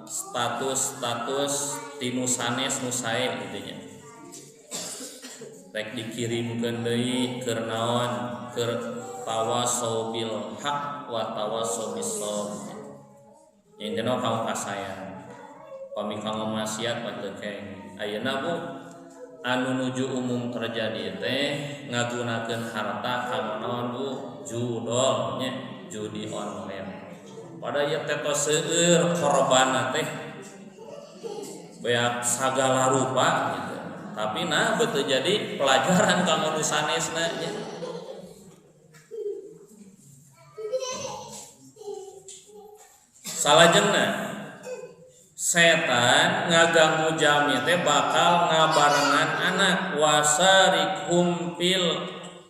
status-status tinu sanes nu sae kitu nya. Rek dikirimkeun deui keur naon keur tawasau bil haq wa tawasau bis sabr. Intina kamu kasayang pami kanggo maksiat mah teu keng. Ayeuna Bu anu nuju umum terjadi teh ngagunakeun harta kanggo naon Bu judol nya judi online. Pada ieu teh tos seueur korbanna teh beak sagala rupa gitu. Tapi nah betul jadi pelajaran kanggo nu sanesna nya. Salajengna setan ngaganggu jalmi teh bakal ngabarengan anak wasarikhum fil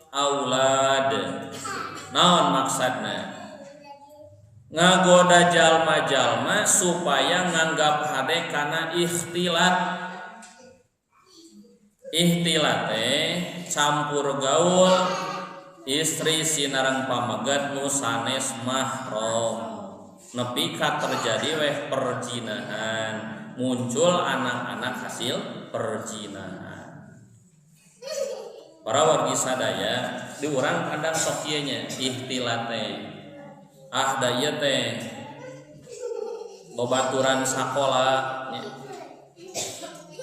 aulad. Naon maksudna? Ngagoda jalma-jalma supaya nganggap hade kana ikhtilat. Ikhtilat teh campur gaul istri sinareng pamegat nu sanes mahram. Nepi ka terjadi weh perzinahan, muncul anak-anak hasil perzinahan. Para wargi sadaya di urang kadang sok ieu nya ikhtilat teh. Ah da ieu teh babaturan sakola nya.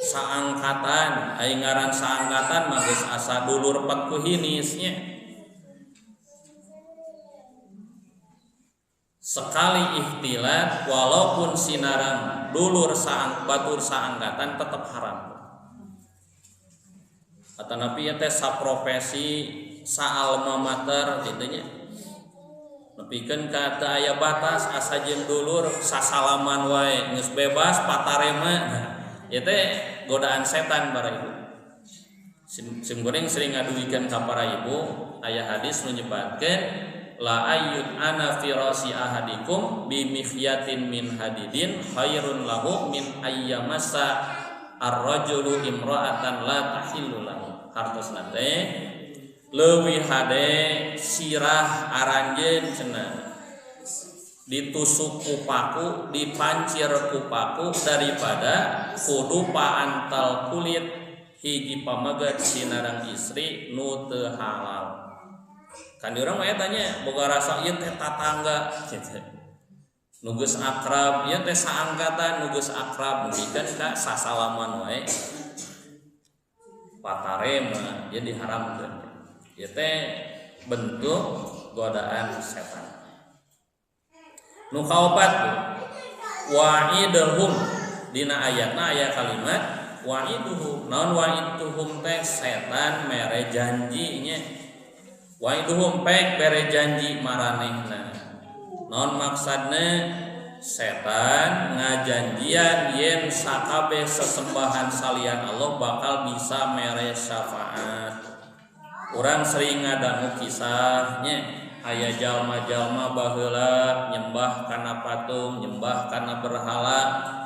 Saangkatan, ai ngaran saangkatan mah geus asa dulur pet ku hinis nya. Sekali ikhtilat walaupun sinaran dulur saang batur saangkatan tetap haram. Kata Nabi ya teh saprofesi saalma mater kitu nya. Nepikeun ka teu aya batas asa jeung dulur sasalaman wae geus bebas patarema. Ya teh godaan setan para ibu. Sim goreng sering ngaduikeun ka para ibu aya hadis nu nyebatkeun la ayyut ana firasi ahadikum bi mikhyatin min hadidin khairun lahu min ayyamasa ar-rajulu imra'atan la tahillu lahu. Hartosna teh Leuwih hade sirah aranjeun cenah ditusuk ku paku, dipancir ku paku daripada kudu paantal kulit hiji pamegat sinareng istri nu teu halal. Kan di urang mah eta nya boga rasa ieu teh tatangga gitu. Nu geus akrab, ieu teh saangkatan nu geus akrab nepikeun ka sasalaman wae. Patarema ieu diharamkeun. Ieu teh bentuk godaan setan. Nu kaopat wa'iduhum dina ayatna aya kalimat wa'iduhum. Naon wa'iduhum teh setan mere janji nya. Wa'iduhum pek bere janji maranehna. Naon maksadna setan ngajanjian yen sakabeh sesembahan salian Allah bakal bisa mere syafaat. Urang sering ngadangu kisahnya aya jalma-jalma baheula nyembah kana patung, nyembah kana berhala,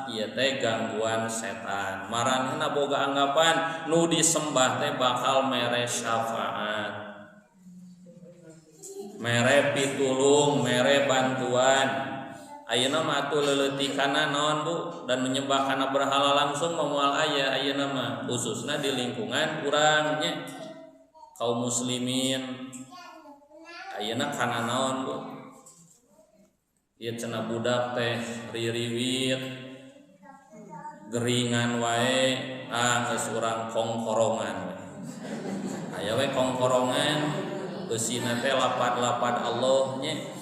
ieu teh gangguan setan. Maranehna boga anggapan nu disembah teh bakal mere syafaat, mere pitulung, mere bantuan. Ayeuna mah atuh leuleutikanna naon Bu dan menyembah kana berhala langsung mah moal aya ayeuna mah, khususna di lingkungan urang nya kaum muslimin. Ayeuna kana naon Bu? Ieu cenah budak teh ririwit geringan wae, ah geus urang kongkorongan. Aya we kongkorongan eusina teh lapad-lapad Allah nya.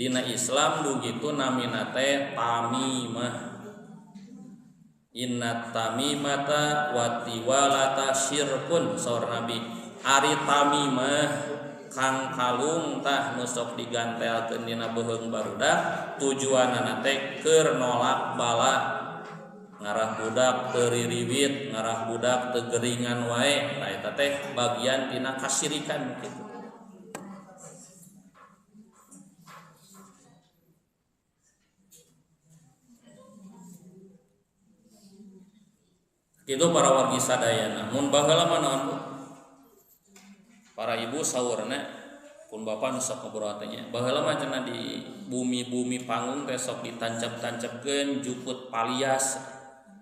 Dina Islam dugitu namina teh tamimah. Inna tamimata wa tiwalata syirkun saur Nabi. Ari tamimah kang kalung tah nu sok digantelkeun dina beuheung barudak tujuanana teh keur nolak bala, ngarah budak teu ririwit, ngarah budak teu geringan wae. Nah eta teh bagian tina kasyirikan kitu. Kitu para wargi sadayana. Mun baheula mah naon Bu? Para ibu saurna pun bapak nu sok ngobrol teh nya. Baheula mah cenah di bumi-bumi panggung teh sok ditancap-tancapkeun jukut palias.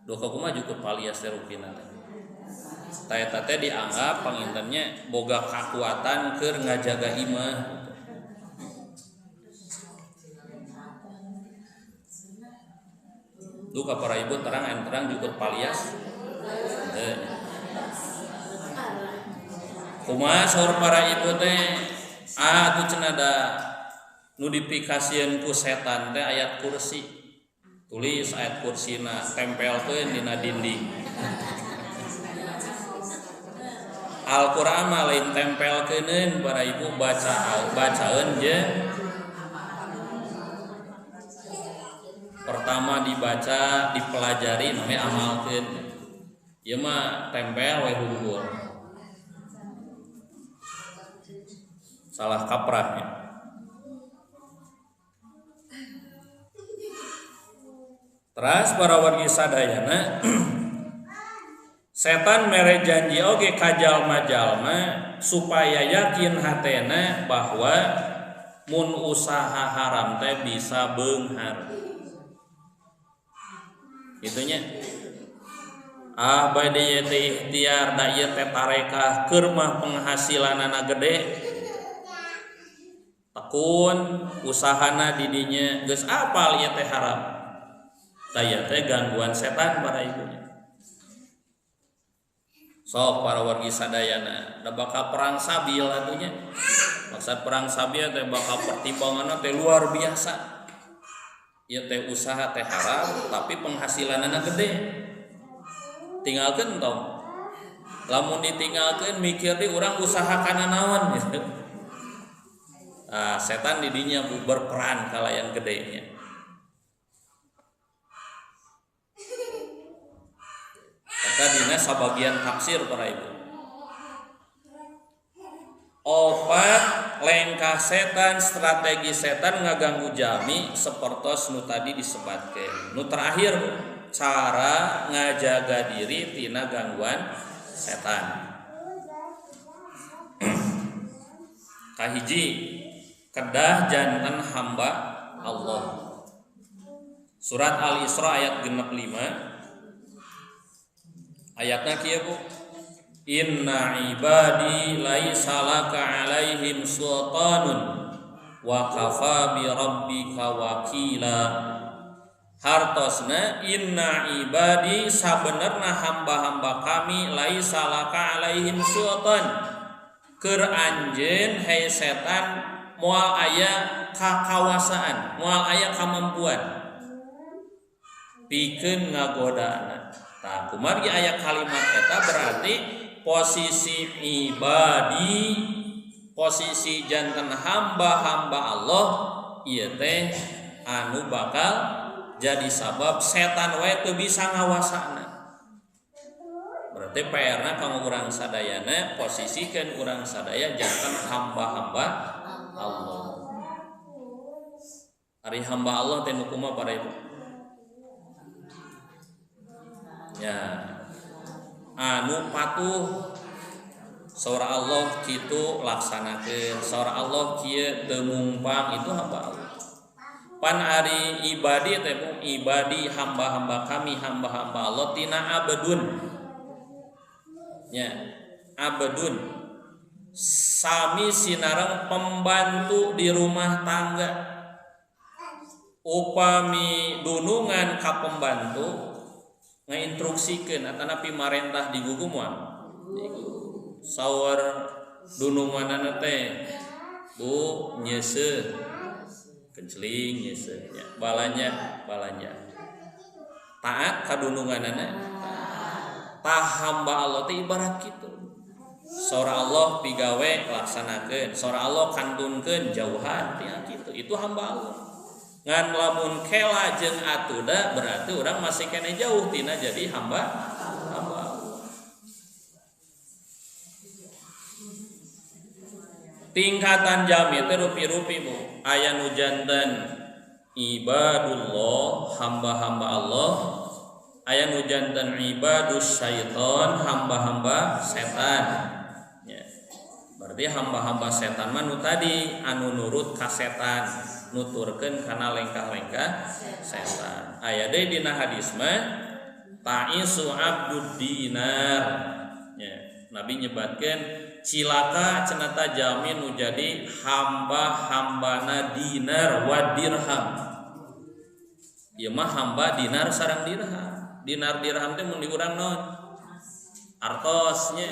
Duh kumaha jukut palias teh rupina teh. Tah eta teh dianggap pangintennya boga kakuatan keur ngajaga imah. Duh ka para ibu terang aya terang jukut palias. Kumaha saur para ibu teh ah atuh cenah da nu dipikasieun ku setan teh ayat kursi. Tulis ayat kursina tempelkeun dina dinding. Al-Qur'an mah lain tempelkeuneun para ibu baca bacaeun jeung pertama dibaca dipelajari namanya amalkeun. Ieu mah tempel we hungkul. Salah kaprahnya. Teras para wargi sadayana setan mere janji oge ka jalma-jalma supaya yakin hatena bahwa mun usaha haram teh bisa beunghar. Itunya. Ah bade ieu teh ikhtiar da ieu teh tarekah keur mah penghasilanana gede. Tekun usahana didinya geus apal ieu teh haram. Tah ieu teh gangguan setan para ibunya. Sok para wargi sadayana da bakal perang sabil atunya. Maksud perang sabil teh bakal pertimbanganna teh luar biasa. Ieu teh usaha teh haram tapi penghasilanana gede. Tinggalkeun tong. Lamun ditinggalkeun mikir di urang usaha kana naon gitu. Nah, setan didinya berperan kalayan gedenya. Eta dina sabagian tafsir para ibu. Opat lengkah setan, strategi setan ngaganggu jami sepertos nu tadi disebatkeun. Nu terakhir cara ngajaga diri tina gangguan setan. Kahiji kedah janten hamba Allah. Surat Al-Isra ayat 65 ayatna kieu Bu. Inna ibadi laisa laka alaihim sultanun wa kafa bi rabbika wakila. Hartosna inna ibadi sabenerna hamba-hamba kami laisa laka alaihim sultan. Keur anjeun hei setan moal aya kakawasaan, moal aya kamampuan pikeun ngagodana. Tah kumargi aya kalimat eta berarti posisi ibadi, posisi janten hamba-hamba Allah ieu teh anu bakal jadi sabab setan wae teu bisa ngawasana. Berarti PR-na kanggo urang sadayana posisikeun urang sadaya janten hamba-hamba Allah. Ari hamba Allah teh nu kumaha para ibu? Ya, anu patuh saur Allah kitu laksanakeun, saur Allah kieu teu mumpang, itu hamba Allah. Pan ari ibadi teh bu, ibadi hamba-hamba kami, hamba-hamba Allah tina abdun. Ya, abdun sami sinareng pembantu di rumah tangga. Upami dunungan ka pembantu ngainstruksikeun atanapi marentah digugu moal. Saur dununganana teh Bu nyeuseuh kenceling nyeuseuh nya balanja balanja. Taat ka dununganana. Tah hamba Allah teh ibarat kitu. Saur Allah pigawe laksanakeun, saur Allah kantunkeun jauhan tinggal kitu. Itu hamba Allah. Ngan lamun kela jeung atuda berarti urang masih kene jauh tina jadi hamba hamba Allah. Tingkatan jami teh rupi-rupi Bu. Aya nu janten ibadullah, hamba-hamba Allah. Aya nu janten ibadus syaiton, hamba-hamba setan. Ya. Berarti hamba-hamba setan mah nu tadi anu nurut ka setan, nuturkeun kana lengkah-lengkah setan. Aya deui dina hadis mah ta'isu abdud dinar. Ya, Nabi nyebatkeun cilaka cenata jalmi nu jadi hamba-hambana dinar wa dirham. Ieu mah hamba dinar sareng dirham. Dinar dirham teh mun di urang naon? Artos nya.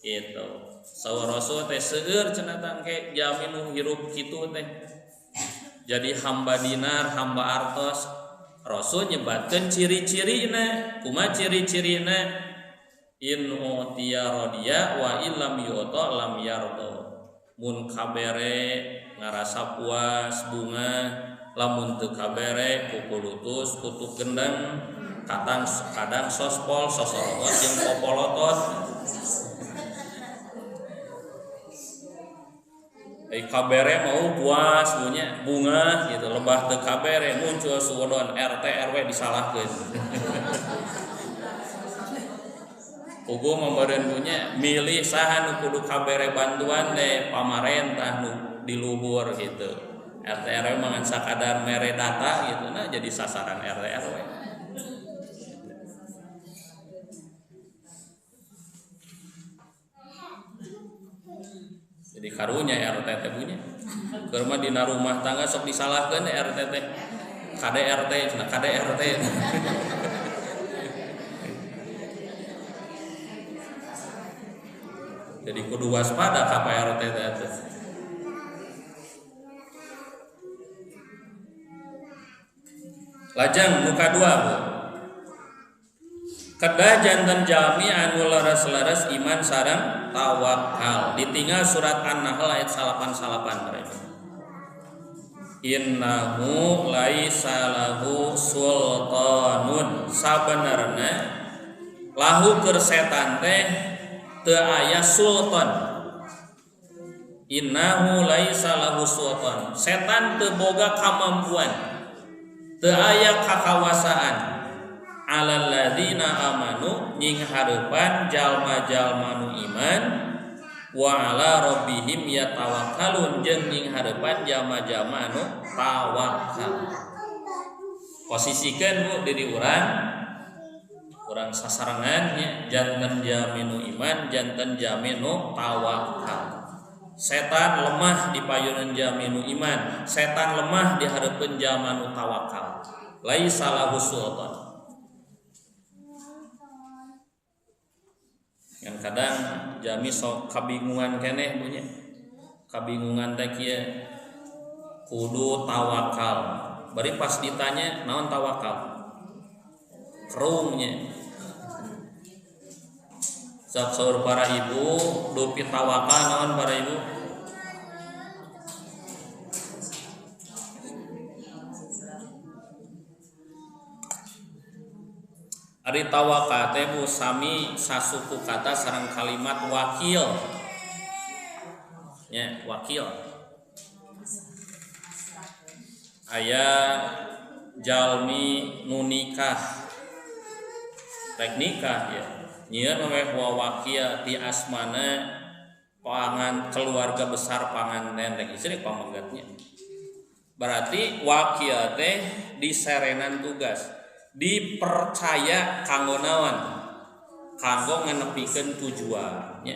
Gitu. Saur Rasul teh seueur cenah tangke jalmi nu hirup kitu teh. Jadi hamba dinar, hamba artos. Rasul nyebatkeun ciri-cirina. Kumaha ciri-cirina? In utiya radiya wa illam yu'ta lam yarda. Mun kabere ngarasa puas bunga, lamun teu kabere kukulutus kutu gendeng, kadang kadang sospol sosorogot jeung popolotot. Kabere mau puas punya bunga gitu, lebah teu kabere muncul suwedon RT RW disalahkeun. Ugu memberen punya milih saha nu kudu kabere bantuan teh pamarentah nu di luhur gitu. RT RW mangan sakadar mere data gitu, nah jadi sasaran RT RW. Jadi karunya RT teh punya. Keur mah dina rumah tangga sok disalahkeun RT teh. KDRT cenah KDRT. Jadi kudu waspada ka Pak RT teh. Lajeng nu kadua Bu. Kedah janten jalmi anu leres-leres iman sareng tawakal. Ditinggal surat An-Nahl ayat 99 mereka. Innahu laisa lahu sultanun. Sabenerna lahu keur setan teh teu aya sultan. Innahu laisa lahu sultan. Setan teu boga kamampuan, teu aya kakawasaan. Alal ladzina amanu nying hareupan jalma-jalma nu iman Wa ala rabbihim yatawakkalun jeung ning hareupan jama-jama anu tawakal. Posisikeun Bu diri urang, urang sasarengan nya janten jaminu iman, janten jaminu tawakal. Setan lemah di payunan jaminu iman, setan lemah di hareupeun jamanu tawakal. Laisa lahu sultan. Yang kadang jami sok kabingungan keneh punya. Kabingungan teh kieu kudu tawakal. Bari pas ditanya naon tawakal? Kerungnya. Sok saur para ibu dupi tawakal naon para ibu? Ari tawakal teh bu sami sasuku kata sareng kalimat wakil. Nya, wakil. Aya jalmi nu nikah. Rek nikah ya. Nyieun we wakil ti asmana pangan keluarga besar panganten rek istri pamegatnya. Berarti wakil teh diserenan tugas, dipercaya kanggo naon? Kanggo nganepikeun tujuan nya.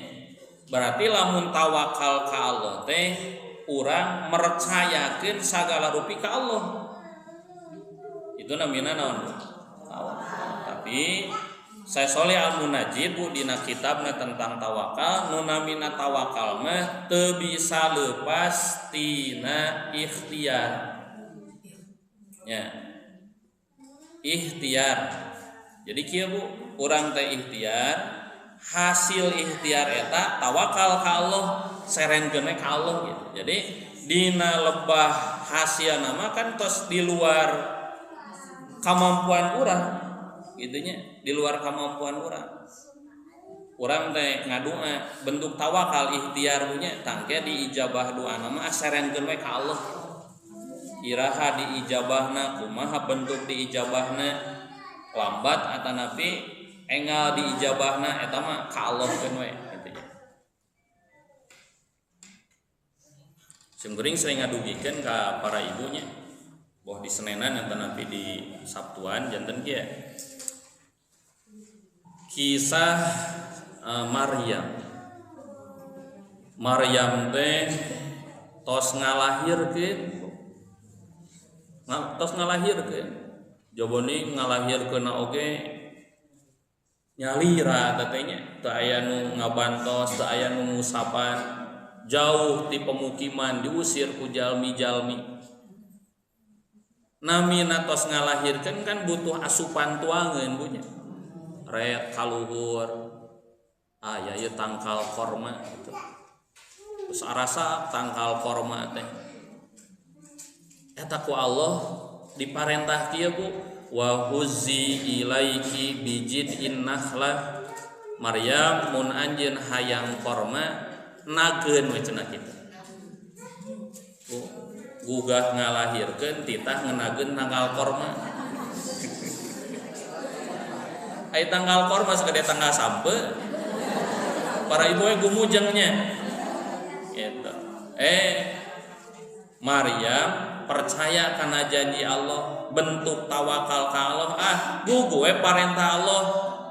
Berarti lamun tawakal ka Allah teh urang mercayakeun sagala rupi ka Allah. Itu namina naon? Tawakal. Tapi saya Soleh Al-Munajid bu dina kitabna tentang tawakal, nu namina tawakal mah teu bisa leupas tina ikhtiar. Ya. Ikhtiar. Jadi kieu bu, urang teh ikhtiar, hasil ikhtiar eta tawakal ka Allah, serenkeun we ka Allah gitu. Jadi dina lebah hasil nama kan tos di luar kemampuan urang. Gitunya di luar kemampuan urang. Urang teh ngadua bentuk tawakal ikhtiar punya tangke diijabah doa nama serenkeun we ka Allah. Iraha diijabahna kumaha bentuk diijabahna lambat atanapi engal diijabahna eta mah ka Allah keun we kitu nya. Simkuring sering ngadugikeun ka para ibunya boh di Senenan atanapi di Sabtuan janten kieu. Kisah Maryam. Maryam teh tos ngalahirkeun. Tos ngalahirkeun. Joboni ngalahirkeunna oge nyalira teh nya, teu aya nu ngabantos, teu aya nu ngusapan, jauh ti pemukiman diusir ku jalmi-jalmi. Namina tos ngalahirkeun kan butuh asupan tuangeun bu nya. Ret kaluhur aya ieu tangkal korma gitu. Terus arasa tangkal korma teh eta ku Allah diparentah kieu bu, wa huzzi ilaiki bijid'in nakhlah. Maryam mun anjeun hayang korma nageun we cenah kitu. Bu, gugah ngalahirkeun titah ngenageun tangkal korma. Ai tanggal korma sagede tanggal sampe para ibu we gumujengnya gitu. Maryam percaya karena janji Allah, bentuk tawakal ka Allah, ah gugu we parentah Allah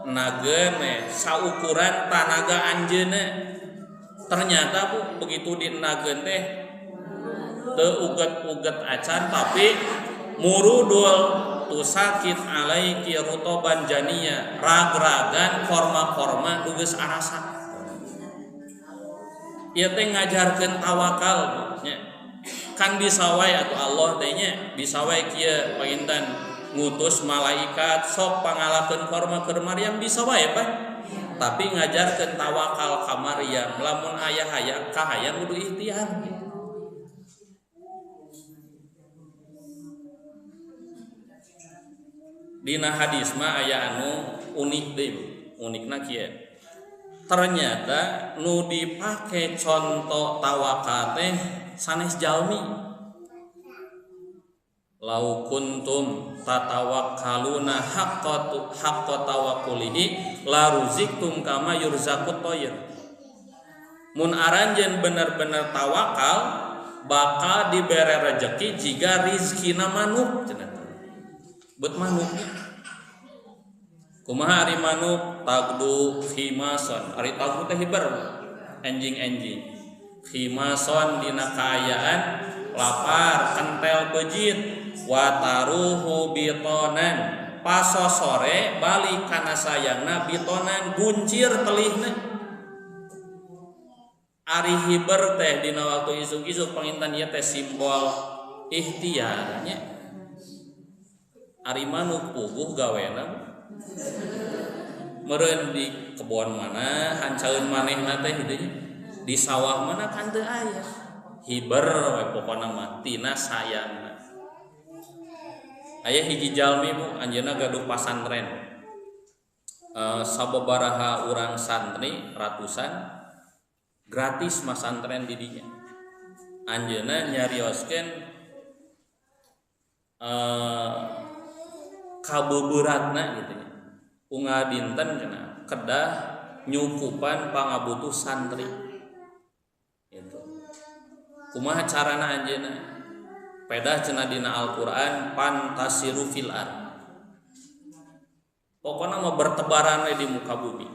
nageun we saukuran tanaga anjeunna. Ternyata bu begitu dinageun teh teu uget-uget acan tapi murudul tusakit alaiki rutoban janiya, ragragan korma-korma dugeus arasa. Ieu teh ngajarkeun tawakal nya. Kan bisa wae atuh Allah teh nya, bisa wae kieu panginten ngutus malaikat sok pangalakeun korma keur Maryam bisa wae Pak. Tapi ngajarkeun tawakal ka Maryam, lamun aya hayang kahayang kudu ikhtiar. Dina hadis mah aya anu unik deui, unikna kieu. Ternyata nu dipake contoh tawakal teh sanes jalmi. Lau kuntum tatawakkaluna haqqa tawakkulihi la ruziktum kama yurzaqut tayr. Mun aranjeun bener-bener tawakal bakal dibere rejeki jiga rizkina manuk cenah. Bet manuknya. Kumaha ari manuk tagdu khimason. Ari tagdu teh hiber enjing-enjing. Khimason dina kaayaan lapar kentel bejit wataruhu bitonan. Paso sore balik kana sayangna bitonan guncir telihna. Ari hiber teh dina waktu isuk-isuk panginten ieu teh simbol ikhtiar nya. Ari manuk puguh gawena meureun di kebon mana hancaeun manehna teh kitu nya. Di sawah mana kan teu aya. Hiber we pokona mah tina sayangna. Aya hiji jalmi bu anjeunna gaduh pasantren. Sababaraha urang santri ratusan gratis masantren di dinya. Anjeunna nyarioskeun kabeberatna gitu nya. Unggal dinten cenah kedah nyukupan pangabutuh santri. Gitu. Kumaha carana anjeunna? Pedah cenah dina Al-Qur'an pantasiru fil ard. Pokona mah bertebaran we di muka bumi.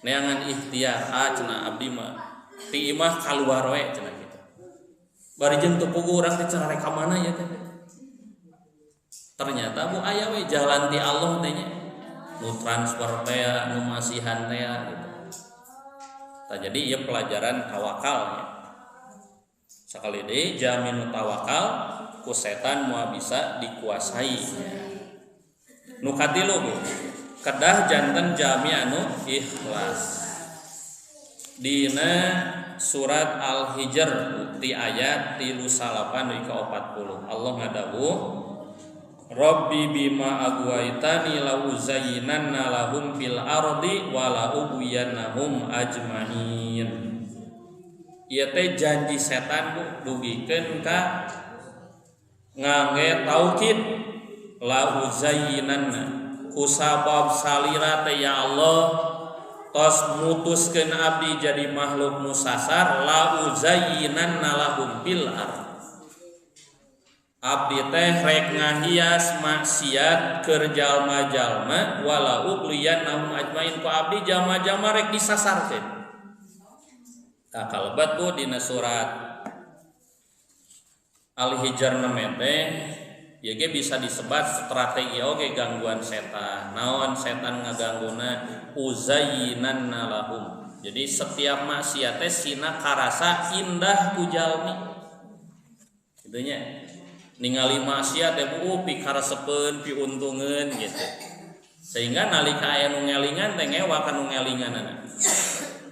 Neangan ikhtiar cenah abdi mah ti imah kaluar we cenah kitu. Bari jeung teu puguh urang teh cenah rek ka mana ya teh. Ternyata bu aya we jalan ti Allah teh nya. Nu transfer teh nu masihan teh gitu. Tah jadi ieu pelajaran tawakal nya. Sakali deui jamin tawakal ku setan moal bisa dikuasai nya. Nu katilu bu kedah janten jami anu ikhlas. Dina surat Al-Hijr ti ayat 39 ka 40 Allah ngadawuh Rabbi bima agwaitani la uzayyinanna lahum fil ardi wa la ughwiyannahum ajmain. Ieu teh janji setan bu dugikeun ka ngangge taukid la uzayyinanna kusabab salira teh ya Allah tos mutuskeun abdi jadi makhluk nu sasar la uzayyinanna lahum fil ardh. Abdi teh rek ngahias maksiat keur jalma-jalma wala ugliyannahum ajmain ku abdi jalma-jalma rek disasarkeun. Tah kalebet bu dina surat Al-Hijr 6 teh ieu ge bisa disebat strategi oge gangguan setan. Naon setan ngagangguna uzayyinanna lahum. Jadi setiap maksiat teh sina karasa indah ku jalmi. Kitu nya. Ningali maksiat teh bu pikaresepeun piuntungeun gitu. Sehingga nalika aya nu ngelingan teh ngewa ka nu ngelinganana.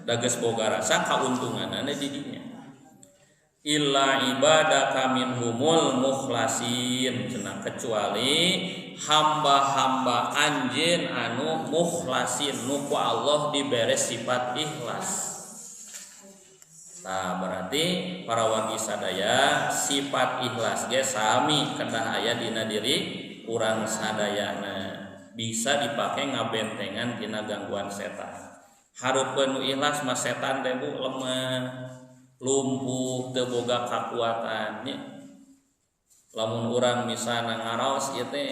Da geus boga rasa kauntunganana di dinya. Illa ibadaka minhumul mukhlasin cenah kecuali hamba-hamba anjeun anu mukhlasin nu ku Allah dibere sifat ikhlas. Nah, berarti para wargi sadaya sifat ikhlas ge sami kedah aya dina diri urang sadayana bisa dipake ngabentengan tina gangguan setan. Hareupeun nu ikhlas mah setan teh bu lemah, lumpuh, teu boga kakuatan nya. Lamun urang misalna ngaraos ieu teh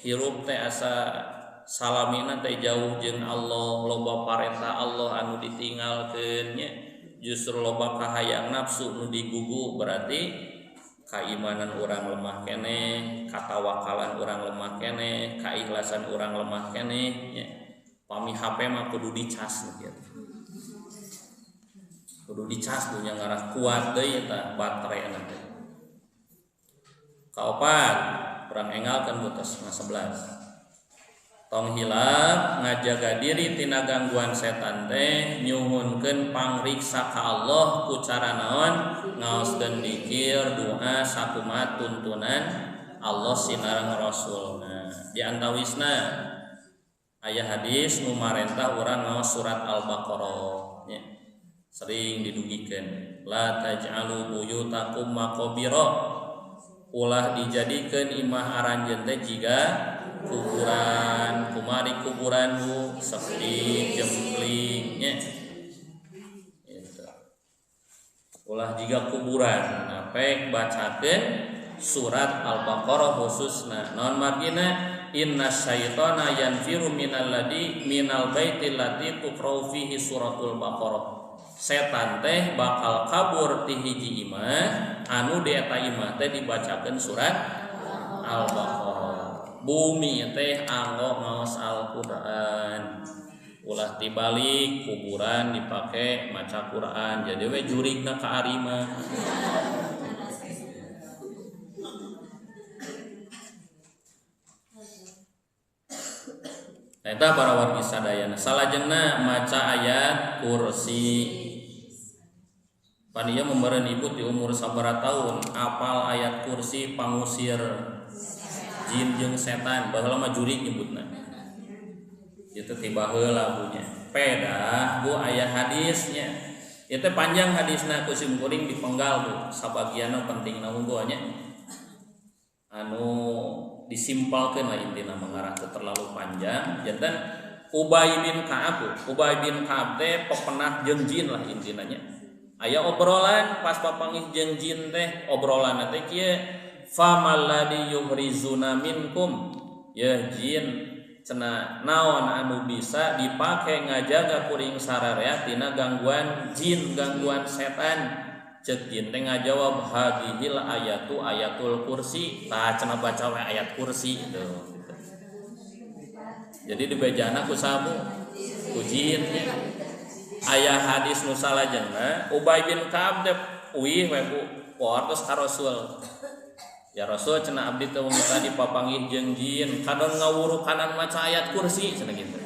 hirup teh asa salamina teh jauh jeung Allah, loba parentah Allah anu ditinggalkeun nya. Justru loba kahayang nafsu nu digugu berarti kaimanan urang lemah keneh, katawakalan urang lemah keneh, kaikhlasan urang lemah keneh nya. Pami HP mah kudu dicas gitu. Kudu dicas punya ngarah kuat deui eta baterai teh. Kaopat, urang engalkeun butos 11. Tong hilap ngajaga diri tina gangguan setan teh nyuhunkeun pangriksa ka Allah ku cara naon ngaoskeun dikir doa sakumaha tuntunan Allah sinareng Rasulna. Di antawisna aya hadis nu marentah urang ngaos surat Al-Baqarah nya. Sering didugikeun la taj'alu buyutakum maqabira ulah dijadikeun imah aranjeun teh jiga kuburan. Kumari kuburan bu sepi jempling nya. Gitu. Ulah jiga kuburan. Nah, pek bacakeun surat Al-Baqarah khususna. Naon margina? Inna syaitana yanfiru minal ladzi minal baitil lati tuqra'u fihi suratul Baqarah. Setan teh bakal kabur ti hiji imah anu di eta imah teh dibacakeun surat Al-Baqarah. Bumi teh anggo ngaos Al-Qur'an. Ulah tibalik kuburan dipake maca Quran. Jadi we jurigna ka arima. Eta para wargi sadayana salajengna maca ayat kursi. Paniya memberen ibu di umur sabaraha tahun apal ayat kursi pangusir jin jeung setan baheula mah jurig nyebutna. Itu tiba heula bunya. Pedah bu aya hadisnya. Ieu teh panjang hadisna ku sim kuring dipenggal bu sabagianna pentingna unggul nya. Anu disimpelkeun lah intina mengarah ke terlalu panjang. Janten Ubay bin Ka'ab, Ubay bin Ka'ab teh pepenah jeung jin lah intina nya. Aya obrolan pas papanggih jeung jin teh obrolanna teh kieu famal ladzi yuhrizuna minkum ya jin cenah naon anu bisa dipake ngajaga kuring sararea tina gangguan jin gangguan setan. Cek jin teh ngajawab hadhil ayatu ayatul kursi tah cenah baca we ayat kursi gitu. Jadi dibejana ku sabu ku jin nya. Aya hadis nu salajengna Ubay bin Ka'ab teh uih we bu poartos ka Rasul. Ya Rasul cenah abdi teh wengi tadi papanggih jeung jin kadon ngawurukanan maca ayat kursi cenah kitu.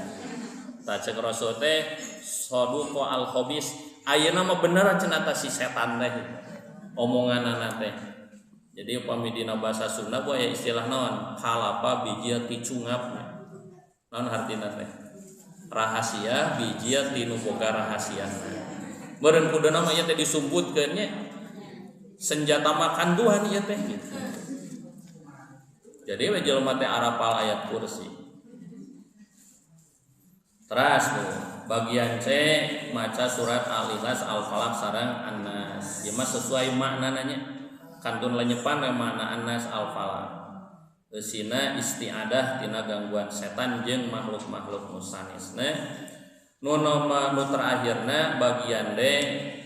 Tah cek Rasul teh saduqa al khabis ayeuna mah bener cenah ta si setan teh omonganana teh. Jadi upami dina bahasa Sunda bu aya istilah naon kalapa bijil ti cungap. Naon hartina teh? Rahasia bijil ti nu boga rahasia. Meureun kuduna mah ieu teh disumputkeun nya. Senjata makan Tuhan ieu teh gitu. Jadi we jelema teh arapal ayat kursi. Teras tuh bagian C maca surat Al-Ikhlas, Al-Falaq sareng An-Nas. Ieu mah sesuai maknana nya. Kantun lenyepan we makna An-Nas, Al-Falaq. Eusina istiadah tina gangguan setan jeung makhluk-makhluk nu sanesna. Nu nu terakhirna bagian D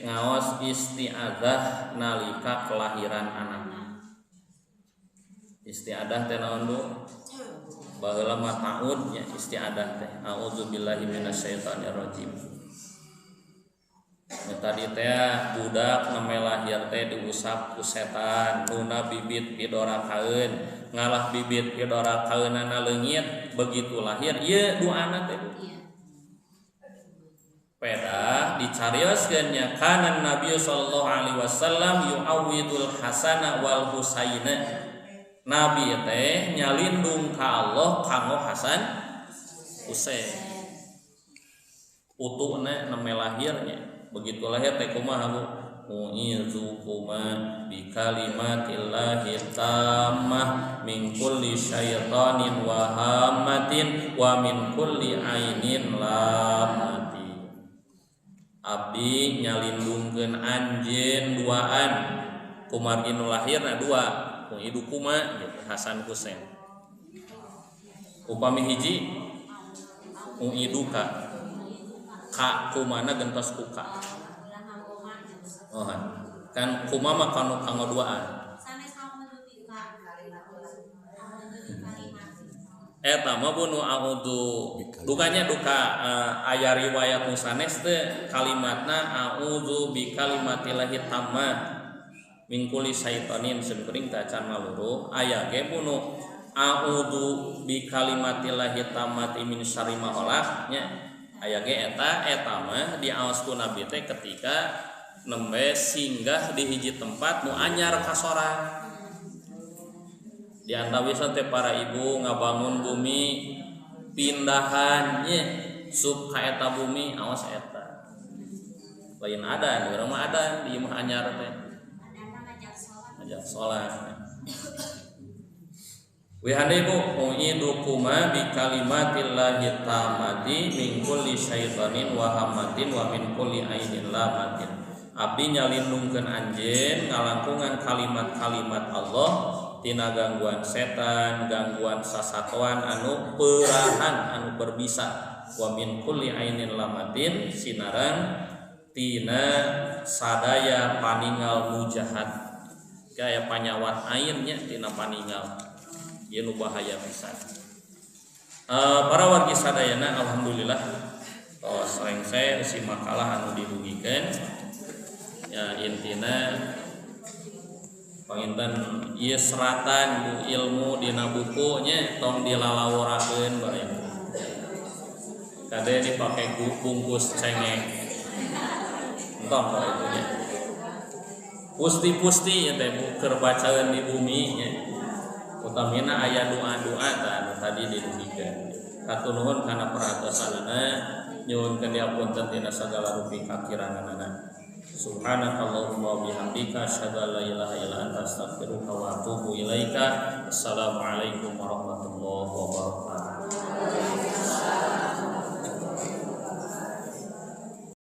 ngaos istiadah nalika kelahiran anak. Istiadah teh naon Bu? Baheula mah ta'ud nya istiadah teh. Auzubillahi minasyaitonirrajim. Nu tadi teh budak nembe lahir teh diusap ku setan, nuna bibit pidorakaeun, ngalah bibit pidorakaeunana leungit, begitu lahir ieu doana teh. Peda dicarioskeun nya kana Nabi sallallahu alaihi wasallam yu'awwidul hasana wal husaina. Nabi teh nyalindung ka Allah kanggo Hasan Husain. Utuna nembe lahirnya. Begitu lahir teh kumaha Bu? U'izukuma bi kalimatillahi tammah min kulli syaitanin wa hammatin wa min kulli ainin lamati. Abdi nyalindungkeun anjeun duaan. Kumargi nu lahirna dua, idukuma gitu Hasan Husain. Upami hiji uiduka ka kumana gentos kuka. Oh, kan kuma mah kanu kanggo duaan. Eta mah bu nu a'udzu dukanya duka aya riwayat nu sanes teh kalimatna a'udzu bi kalimatillahi tammah min kulli syaitonin seumpering teh acan maluruh aya ge bu nu a'udzu bi kalimatillahi tammati min syarri ma khalaq nya aya ge eta eta mah diaos ku Nabi teh ketika nembe singgah di hiji tempat nu anyar kasorang. Di antawisna teh para ibu ngabangun bumi pindahan nya sub ka eta bumi aos eta. Lain adan, urang mah adan di imah anyar teh. Ngajak salat. Wihane ibu uidukuma bi kalimatillahi tammati min kulli syaitanin wa hammatin wa min kulli ainin lamatin. Abdi nyalindungkeun anjeun ngalangkungan kalimat-kalimat Allah tina gangguan setan, gangguan sasatoan anu perahan anu berbisa. Wa min kulli ainin lamatin sinarang tina sadaya paningal nu jahat. Gaya panyawat ainnya tina paningal. Ieu nu bahaya pisan. Para wargi sadayana alhamdulillah tos rengse si makalah anu didugikeun. Ya intina panginten ieu seratan bu ilmu dina buku nya tong dilalaworakeun bae. Kade dipake bungkus cengek. Entong bae itu nya. Pusti-pusti nya teh bu keur bacaeun di bumi nya. Utamina aya doa-doa tah anu tadi didugikeun. Hatur nuhun kana perhatosanana, nyuhunkeun diapunten tina sagala rupi kakiranganana. Subhanakallahumma wa bihamdika asyhadu an la ilaha illa anta astaghfiruka wa atubu ilaika. Assalamualaikum warahmatullahi wabarakatuh.